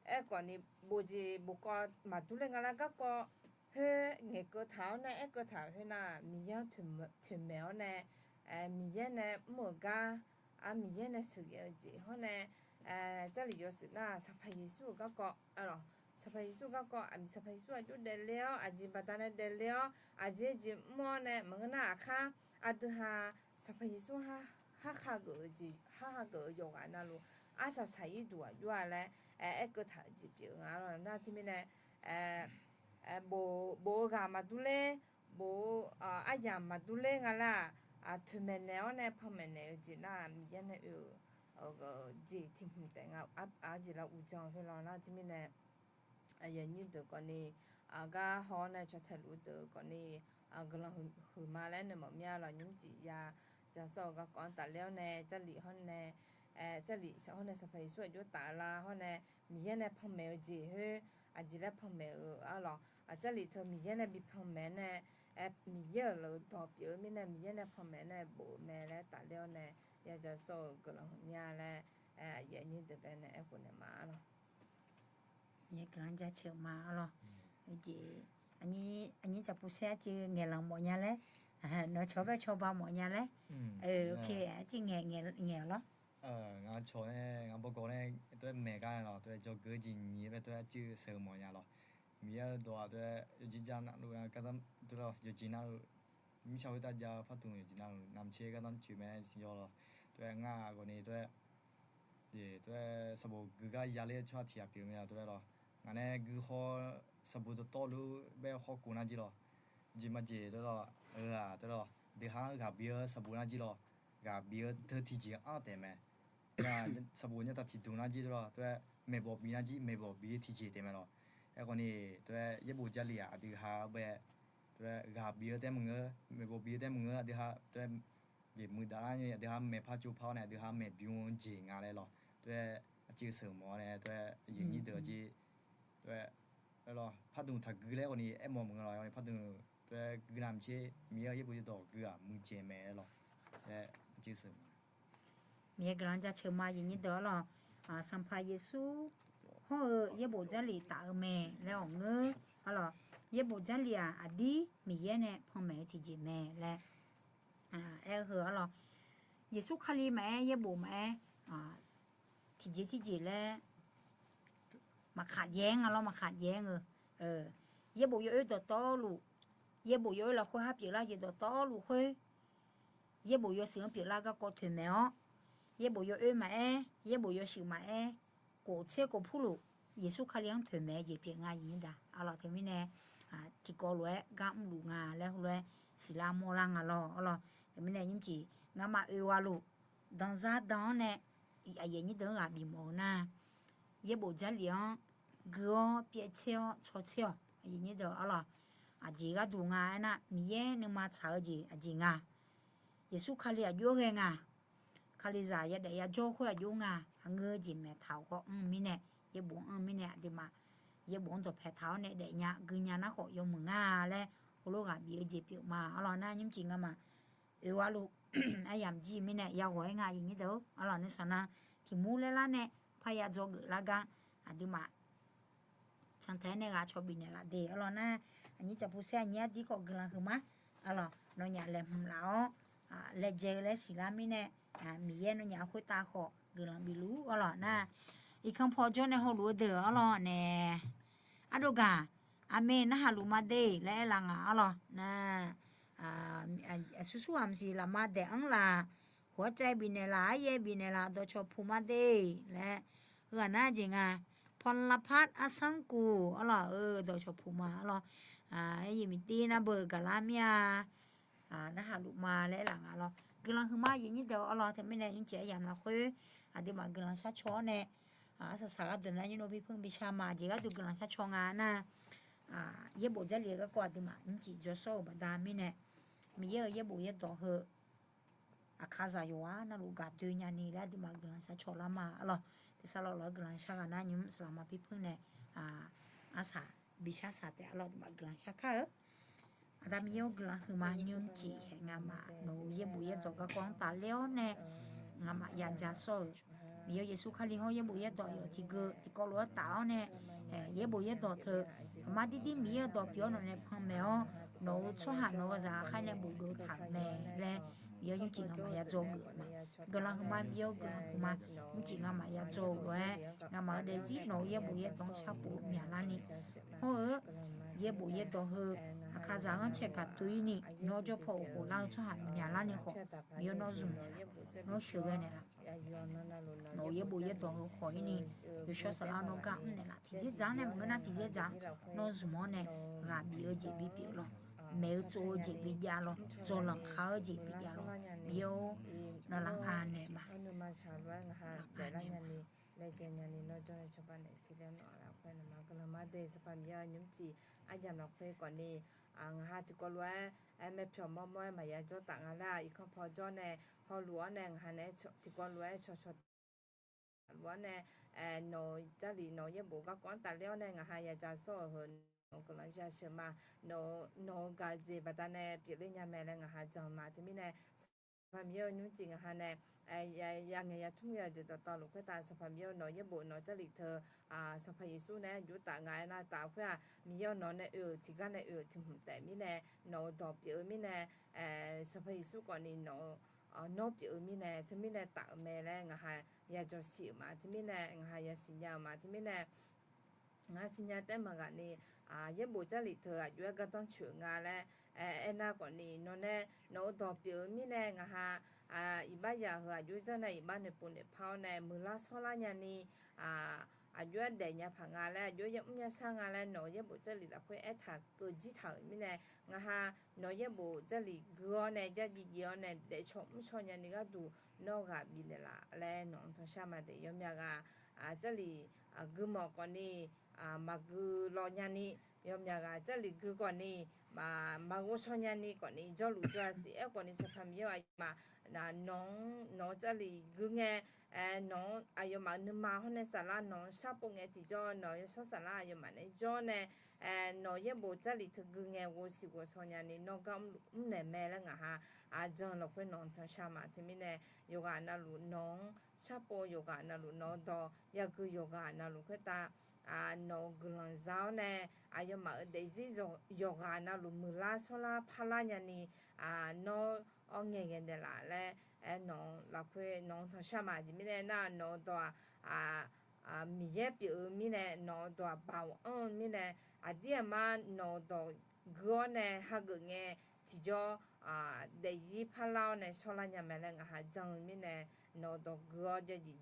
Aerkhawfni, bofjeq bofkawv maqdur ler nga laer garkawv khoer ngaeqkeuv taq-awr nae aerkeuv taq khoer nar, Miqyaer-anr toeqmaeq-awr nae, Miqyaer nae mr-euq gar, Miqyaer nae sheuqghae-eu jeq hawr nae, Jarlif yawshuif nar Sanqpaq Yeqsur-euq garkawv, Sanqpaq Yeqsur garkawv, Sanqpaq Yeqsur aqjox daefle-awr, aqjeq baqdanae daefle-awr, aqjeq jeq mr-awr nae maqngeur nar aqkar, aqdui ha Sanqpaq Yeqsur harkhageuf-eu jeq, harkhageuf-eu yawqghaq navluf arsaq saq-ir duq aqjox-a laer aerkeuv taq-eu jeq pyeuf nga lawq nar. Teumirnae, bof-eu ghaq maqdur ler, bof-eu aryamq maqdur ler nga laer-aq, toeqmaeq naeq-awr nae panmaeq naeq-eu jeq nar Miqyaer nae oe-eu jeq tiq hmq taef nga, arjeq lar uqdzan khoer lawq nar. Teumirnae, aqyuif aqnyir deuq khawfni, gar haw-awr nae caw tae luf-eu deuq khawfni, guiqlanq huiqma laer nae mawf mir-a lawq. Nymr jeq ya, jaqsawr-euq garkawv-anr tafler-awr nae, Jarlif hawr nae, Jarlif hawr nae Sanqpaq Yeqsur aqjox taf-eu lar hawr nae, Miqyaer nae panmaeq-eu jeq khoer, aqjeq laer panmaeq-eu arlawq, Jarlif teu Miqyaer nae bi panmaeq nae, Miqyaer-euq lafdawq pyeuf-eu mirnae Miqyaer nae panmaeq nae bof-eu mae laer tafler-awr nae, ya jaqsawr-euq guiqlanq huiqma laer, aqyuif aqnyir deuq bae nae aerkhof naeq ma arlawq. Guiqlanq jaceuq ma arlawq. Jeq, aqnyir jaqpusaer arcuiv ngaeqlanq mawfnya laer, nawq cawq bae cawba mawfnya laer, arcuiv ngaeq ngaeq-awq lawr. Ngaq cawq nae ngaq bawgawq nae tov-aer maeq gar nae lawq, tov-aer jawrgeu jeq nyiq-aer bae tov-aer arcuiv sheuq mawfnya lawq. Miqyaer-eu dawq-aq tov-aer yawjeq jav navluf gar, tov-aer yawjeq navluf mirtsaq khoertav jav-eu pardmq yawqjeq navluf navmaqtser gardanr coeq mae-aer tiqjawr lawq. Tov-aer ngar ghawqni tov-aer, jeq tov-aer sanqbof gui gar yaler-eu tsawrhaq tiq ghaq pyeuf-eu mae-a tov-aer lawq. Ngaq nae gui haw sanqbof dawqtawvluf bae hawkhof nar jir lawq. Jeq maqjeq tov-aer lawq, ghaq tov-aer lawq, deuq ha-anr ghaq bi-eu sanqbof nar jir lawq. Ghaq bi-eu teu tiqjeq-anr taef mae. Sanqbof nyav taq tiqdmq nar jir tov-aer lawq, tov-aer maeqbawq bi nar jir, maeqbawq bi-eu tiqjeq taef mae lawq. Aerkhawfni, tov-aer yaerbof Jarlif-aq aqdui ha-anr bae, tov-aer ghaq bi-eu taef maqngeur, maeqbawq bi-eu taef maqngeur, aqdui ha tov-aer jeq muiqdaf lar aqdui ha maeqpar tsovpar-awr nae aqdui ha maeqbymr-eu jeq nga laer lawq. Tov-aer arcuiv sheuq mawf-awr nae tov-aer aqyuif aqnyir deuq-aq jeq, tov-aer lawq, pardmq taqgui laer khawfni aermawf maqngeur lawq. Khawfni pardmq tov-aer gui navmaqtser Miqyaer-eu yaerbof yaerdawq gui-aq muiqdzaeq mae-aer lawq. Tov-aer arcuiv sheuq mawf Miqyaer guiqlanq jaceuq ma aqyuif aqnyir deuq arlawq. Sanqpaq Yeqsur hawr-eu yaerbof Jarlif taf-eu mae laer awq ngeur arlawq. Yaerbof Jarlif-aq aqdir Miqyaer nae panmaeq-eu tiqjeq mae laer aer-eu heu arlawq. Yeqsur Kali maqaer, yaerbof maqaer, tiqjeq tiqjeq laer maqkhaq jaev-aer nga lawr, maqkhaq jaev-aer ngeur. Yaerbof yawoer dawqtawvluf yaerbof yawoer lafkhoer har pyeuflar jeq dawqtawvluf khoer, yaerbof yawshuif-anr pyeuflar garkawv toeqmaeq-awr, yaerbof yawoer maqaer, yaerbof yawshuif maqaer, kof tser kof purluf, Yeqsur Kali-anr toeqmaeq-eu jeq pyeuf nga. Aqyuif nyir deuq, arlawq, teumirnae tiqkawv lof-aer gar mrluf nga laer heulof-aer siqlar mawrlar nga lawr. Arlawq, teumirnae nymrcif ngamaf oeq ghaq luf, danzar dan-anr nae aqyuif nyir deuq-anr ghaq bifmawf-eu nar, yaerbof Jarlif-anr gui-awr pyaev tser-awr caw tser-awq. Aqyuif nyir deuq, arlawq, aqjeq gharduq nga aernar, Miqyaer nuima tsaq-eu jeq aqjeq nga. Yeqsur Kali aqjox-aer ghae nga. Kalizaq yadaef yajawr khoer aqjox nga. Aqngeur-eu jeq maeqtaq-awq khawf anr-eu mirnae, yaerbof anr-eu mirnae aqduimaf yaerbof-anr dawqpae taq-awr nae daefnya guinya nar khawf yawmuiq nga laer heulof ghaq bif-eu jeq pyeuf ma. Arlawq, nar nymrcif ngamaf oeq ghaq luf, aryamq jir mirnae yaghawq-aer nga. Aqyuif nyir deuq, arlawq, nuisar nar tiq mur laer lar nae parya dzawgeuf lar gar aqduimaf cantae-aer nae ghaq caw bifnaeq laf de. Arlawq, nar aqnyir caf pusaer aqnyir ardir khawf guiqlanq huiqma. Arlawq, nawnyaf laeqhmq laf-awr laejae-eu laer siqlar mirnae, Miqyaer nawnyaf khoertav khawf guiqlanq bifluf. Arlawq, nar irkanr paw jawr nae hawluf-eu deuq, arlawq, nae ardov gaq, aqmeq narhaq luf ma de laer aer laf nga. Arlawq, nar aqsur surghaq maqsiq lafma daeq-anr laf, khoercav bifnaeq laf, aryaer bifnaeq laf, dawqcawq puq ma de laer, heughaq nar jeq nga, pawlavpar arsanr kuv, arlawq, eu dawqcawq puq ma. Arlawq, aryuif miqtir nar beu gaqlar mir-a, narhaq luf ma laer aer laf nga. Arlawq, guiqlanq huiqma, aqyuif nyir deuq, arlawq, teumirnae nymrcif aryamq lafkhoer aqduimaf guiqlanq sharcaw-awr nae, arsaq saq gharduq nar nyir nor bi pmr bi shar ma. Aqjeq gharduq guiqlanq sharcaw nga nar, yaerbof Jarlif-eu garkawv aqduimaf nymrcif jawrshawr-euq baqda mirnae, Miqyaer-euq yaerbof yaerdawq heu Aqkaqzaq yawqghaq navluf gaqdoe nyani laer aqduimaf guiqlanq sharcaw lar ma. Arlawq, tersar lawq lawq-aer guiqlanq shar ghaq nar nymr saqlaq ma pirpmr nae, arsaq bishar saq taef. Arlawq, aqduimaf guiqlanq shar kar-eu Aqda Miqyaer-or, guiqlanq huiqma. Nymrcif haeq ngamaf nawq-euq yaerbof yaerdawq garkawv-anr tafler-awr nae ngamaf ya ja sawr-euq, Miqyaer-or, Yeqsur Kali hawr yaerbof yaerdawq yawf tiqgeu tiqkawv lof-aer taf-awr nae, yaerbof yaerdawq teu aqma dirdir Miqyaer-euq dawq pyeuf-awr nawq nae panmaeq-awr, nawq-euq tsawrhaq nawq-euq zaq khaer nae bofdov taq-euq mae laer, Miqyaer-or, nymrcif ngamaf ya dzaw geuf ma. Guiqlanq huiqma Miqyaer-or, guiqlanq huiqma. Nymrcif ngamaf ya dzaw-euq lof-aer ngamaf-euq daefzir nawq-euq yaerbof yaerdawq-anr sharpov myaqlarni, hawr-eu yaerbof yaerdawq heu Aqkaqzaq-anr caeqgaq tof-ir ni, nawr jawr paw uqkhof lar-eu tsawrhaq myaqlarni khawf, Miqyaer-or, nawr zmq naeqlaf, nawr sheuqghae naeqlaf. Nawq-euq yaerbof yaerdawq heu khawf-ir ni, yawshawr saflar nawr gar mr naeqlaf. Tiqjeq dzaq-anr nae maqngeur nar tiqjeq dzaq-anr nawr zmq-awr nae ghaq bif-eu jeq bipyeuf lawq. Maeq-eu tsov-eu jeq bijav lawq. Dzawqlanq kaq-eu jeq bijav lawq. Miqyaer-or, navlaq-anr naeq ma. Laejae nyani nawr jawr nae cawba naeq siq laer nawq-a lafkhoer nawqma guiqlanq ma de. Sanqpaq Miqyaer-or, nymrcif aryamq lafkhoer khawfni, ngaq ha tiqkawv lof-aer aer maerpyawq mawrmawr-aer maqya jawr taf nga laer-aq, irkanr paw jawr nae hawluf-awr nae ngaq ha nae tiqkawv lof-aer cawcaw luf-awr nae, nawq-eu Jarlif nawq-eu yaerbof garkawv-anr tafler-awr nae ngaq ha ya ja sawr-euq heu nawq-eu guiqlanq ya sheuq ma. Nawq-eu gaqjeq baqdanae pyeufler nya mae laer ngaq ha jan ma. Teumirnae Sanqpaq Miqyaer-or, nymrcif ngaq ha nae ya ngaeq ya tmr ghae-eu jeq dawqtawvluf khoertav Sanqpaq Miqyaer-or, nawq-eu yaerbof nawq-eu Jarlif teu Sanqpaq Yeqsur nae aer jov taf nga aernar taf khoer-aq, Miqyaer-or, nawq nae oe-euq tiqgar nae oe-euq tiq hmq taef mirnae, nawq-euq dawq pyeuf-eu mirnae, Sanqpaq Yeqsur khawfni nawq-eu nawr pyeuf-eu mirnae, teumirnae taf-euq mae laer ngaq ha ya jawr siq-euq ma. Teumirnae ngaq ha ya siqnya-euq ma. Teumirnae ngaq ha siqnya taef maqghaq ni, yaerbof Jarlif teu aqjox-aer gardanr coeq nga laer aernar khawfni, nawq nae nawq-eu dawq pyeuf-eu mirnae ngaq ha iqbax yaq heu aqjox janr nae iqbax noeqpov noeqpar-awr nae muiqlar shawrlar nyani, aqjox-aer daefnya paq nga laer, aqjox-aer yamr yashar nga laer nawq-eu yaerbof Jarlif lafkhoer aertaq keuv jir taq-euq mirnae, ngaq ha nawq-eu yaerbof Jarlif gui-awr nae jarjiv jiv-awr nae daefcaw mrcaw nyani gharduq nawr ghaq bifnaeq laf laer nawq-anr tanqshar ma de. Yawmyaq ghaq Jarlif gui mawf khawfni, maqgui law nyani, yawmyaq ghaq Jarlif gui khawfni, maqghov shaw nyani khawfni, jawrluf jawr-a siq aer khawfni, Sanqpaq Miqyaer-or, aqyawfmaf nawq-anr nawq-eu Jarlif gui ngae, nawq-anr aqyawfmaf-euq nuima hawr nae saflar nawq-anr sharpov ngae tiqjawr, nawq-eu yawshawr saflar aqyawfmaf nae jawr nae, nawq-eu yaerbof Jarlif teu gui ngae ghovsiq ghov shaw nyani nawr gar mrnaeq mae laer ngaq ha aqjan lafkhoer nawq-anr tanqshar ma. Teumirnae yawqghaq navluf nawq-anr sharpov, yawqghaq navluf nawq-eu dawq yagui, yawqghaq navluf khoertav nawq-eu guiqlanq za-awr nae, aqyawfmaf-euq daefzir yawqghaq navluf muiqlar shawrlar parlar nyani nawr awr ngaeqghae naeqlaf laer nawq-eu lafkhoer nawq-anr tanqshar ma. Aqjeq mirnae nar nawq-eu dawq-aq Miqyaer pyeuf-eu mirnae, nawq-eu dawq-aq baoq anr-eu mirnae, aqdir aqmar nawq-eu dawq gui-awr nae hageuf ngae, tiqjawr daefzir parlar-awr nae shawrlar nya mae laer ngaq ha jan-eu mirnae, nawq-eu dawq gui-awr jajif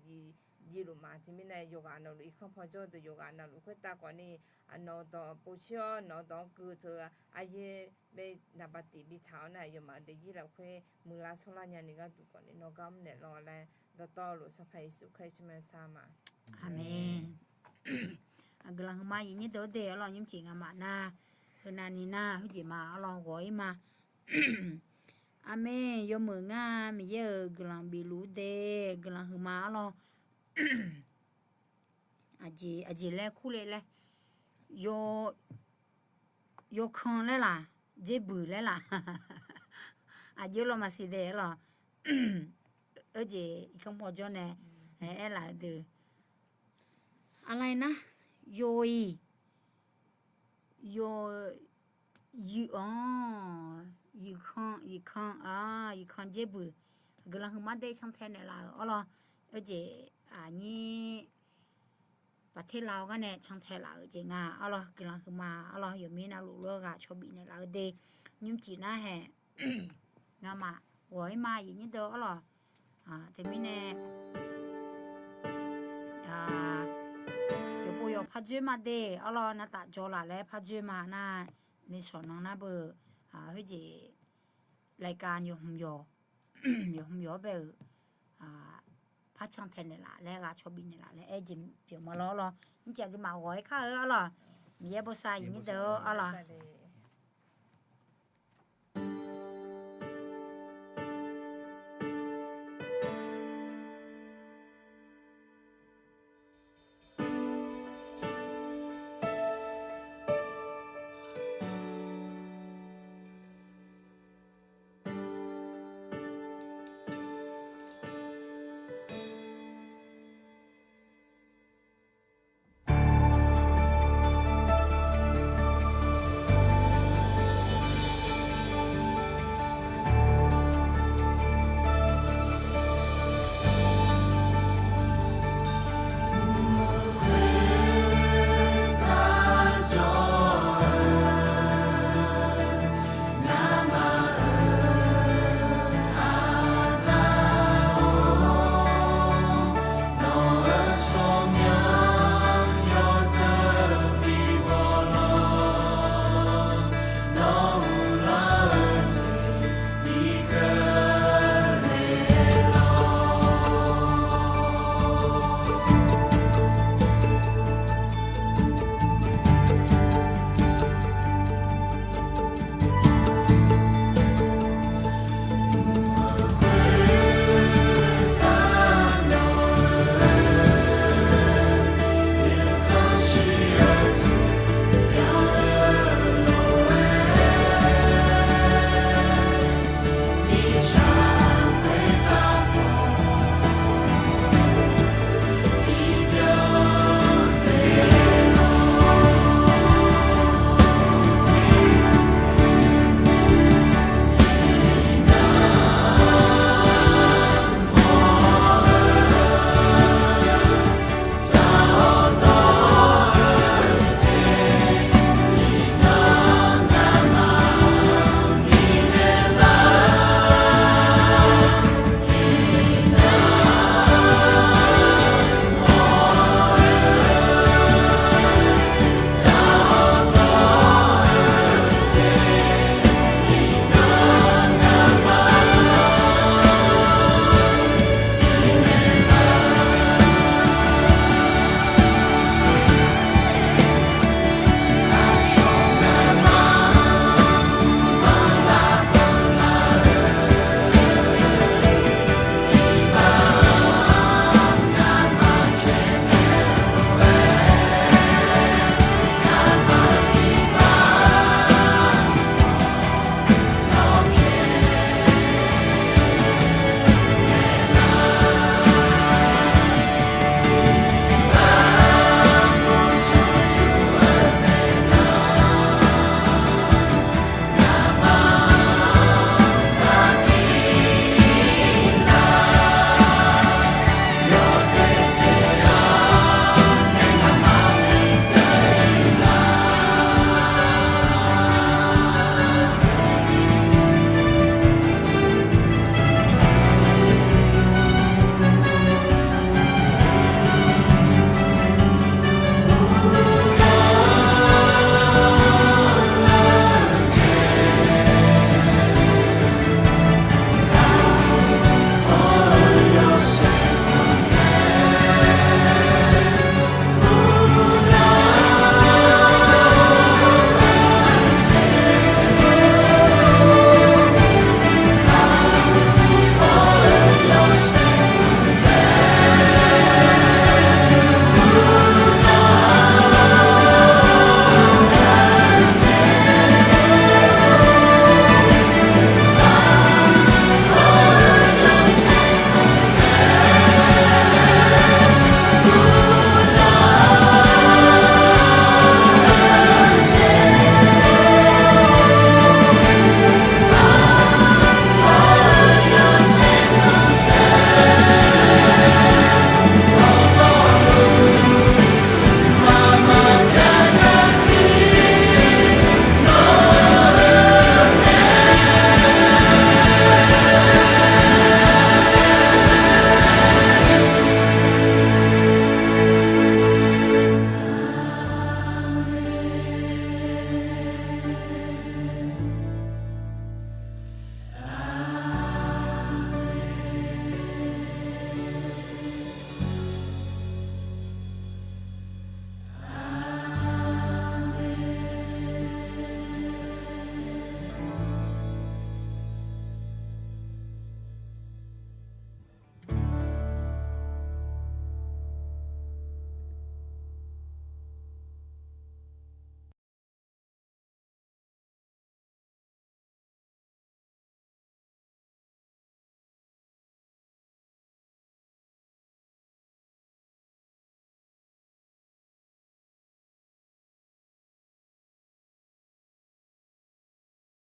jifluf ma. Teumirnae yawqghaq nawqluf irkanr paw jawr-eu deuq yawqghaq nawqluf khoertav khawfni, nawq-eu dawq povsher-awr nawq-eu dawq-anr gui teu-eu aryaer bae naqba tiq bitaq-awr nae aqyawfmaf-euq daefzir lafkhoer muiqlar shawrlar nyani gharduq khawfni nawr gar mrnaeq lawr laer dawqtawvluf Sanqpaq Yeqsur Kali tsawrmyanr sar ma. Aqmeq. Guiqlanq huiqma aqyuif nyir deuq-awr de arlawr, nymrcif ngamaf nar heunav ni nar khoerjeq ma arlawr ghawq-ir ma. Aqmeq. Yawmuiq ngar Miqyaer-euq guiqlanq bifluf-ur de, guiqlanq huiqma arlawr. Aqjeq laer kurle laer, yawkan laer laq, dzer buiq laer laq. Aqjeq lawr maqsiq de arlawr. Aerjeq irkanr paw jawr nae aerlaf-eu deuq, aqlai nar, yaw-iq, yaw, yuiq-anr, yuiqkan, yuiqkan, yuiqkan dzer buiq, guiqlanq huiqma de cantae naeqlaf-euq arlawr. Aerjeq aqnyir paqter la-awr gar nae cantae laf-euq jeq nga arlawr, guiqlanq huiqma arlawr. Yawqmir navluf lof-aer ghaq caw bif naeqlaf-eu de, nymrcif nar hae ngamaf ghawq-ir ma aqyuif nyir deuq arlawr. Teumirnae yawqpov yawq pardzoer ma de arlawr, nartaf jawr laf laer pardzoer ma nar, nishawq nan nar beu, khoerjeq รายการ yawqhmq yawq, yawqhmq yawq-awr bae-euq par cantae naeqlaf laer ghaq caw bif naeqlaf laer aerjeq pyeuf ma lawr arlawr. Nymrcif aqduimaf ghawq-ir kar-eu arlawr. Miqyaer bosav aqyuif nyir deuq arlawr.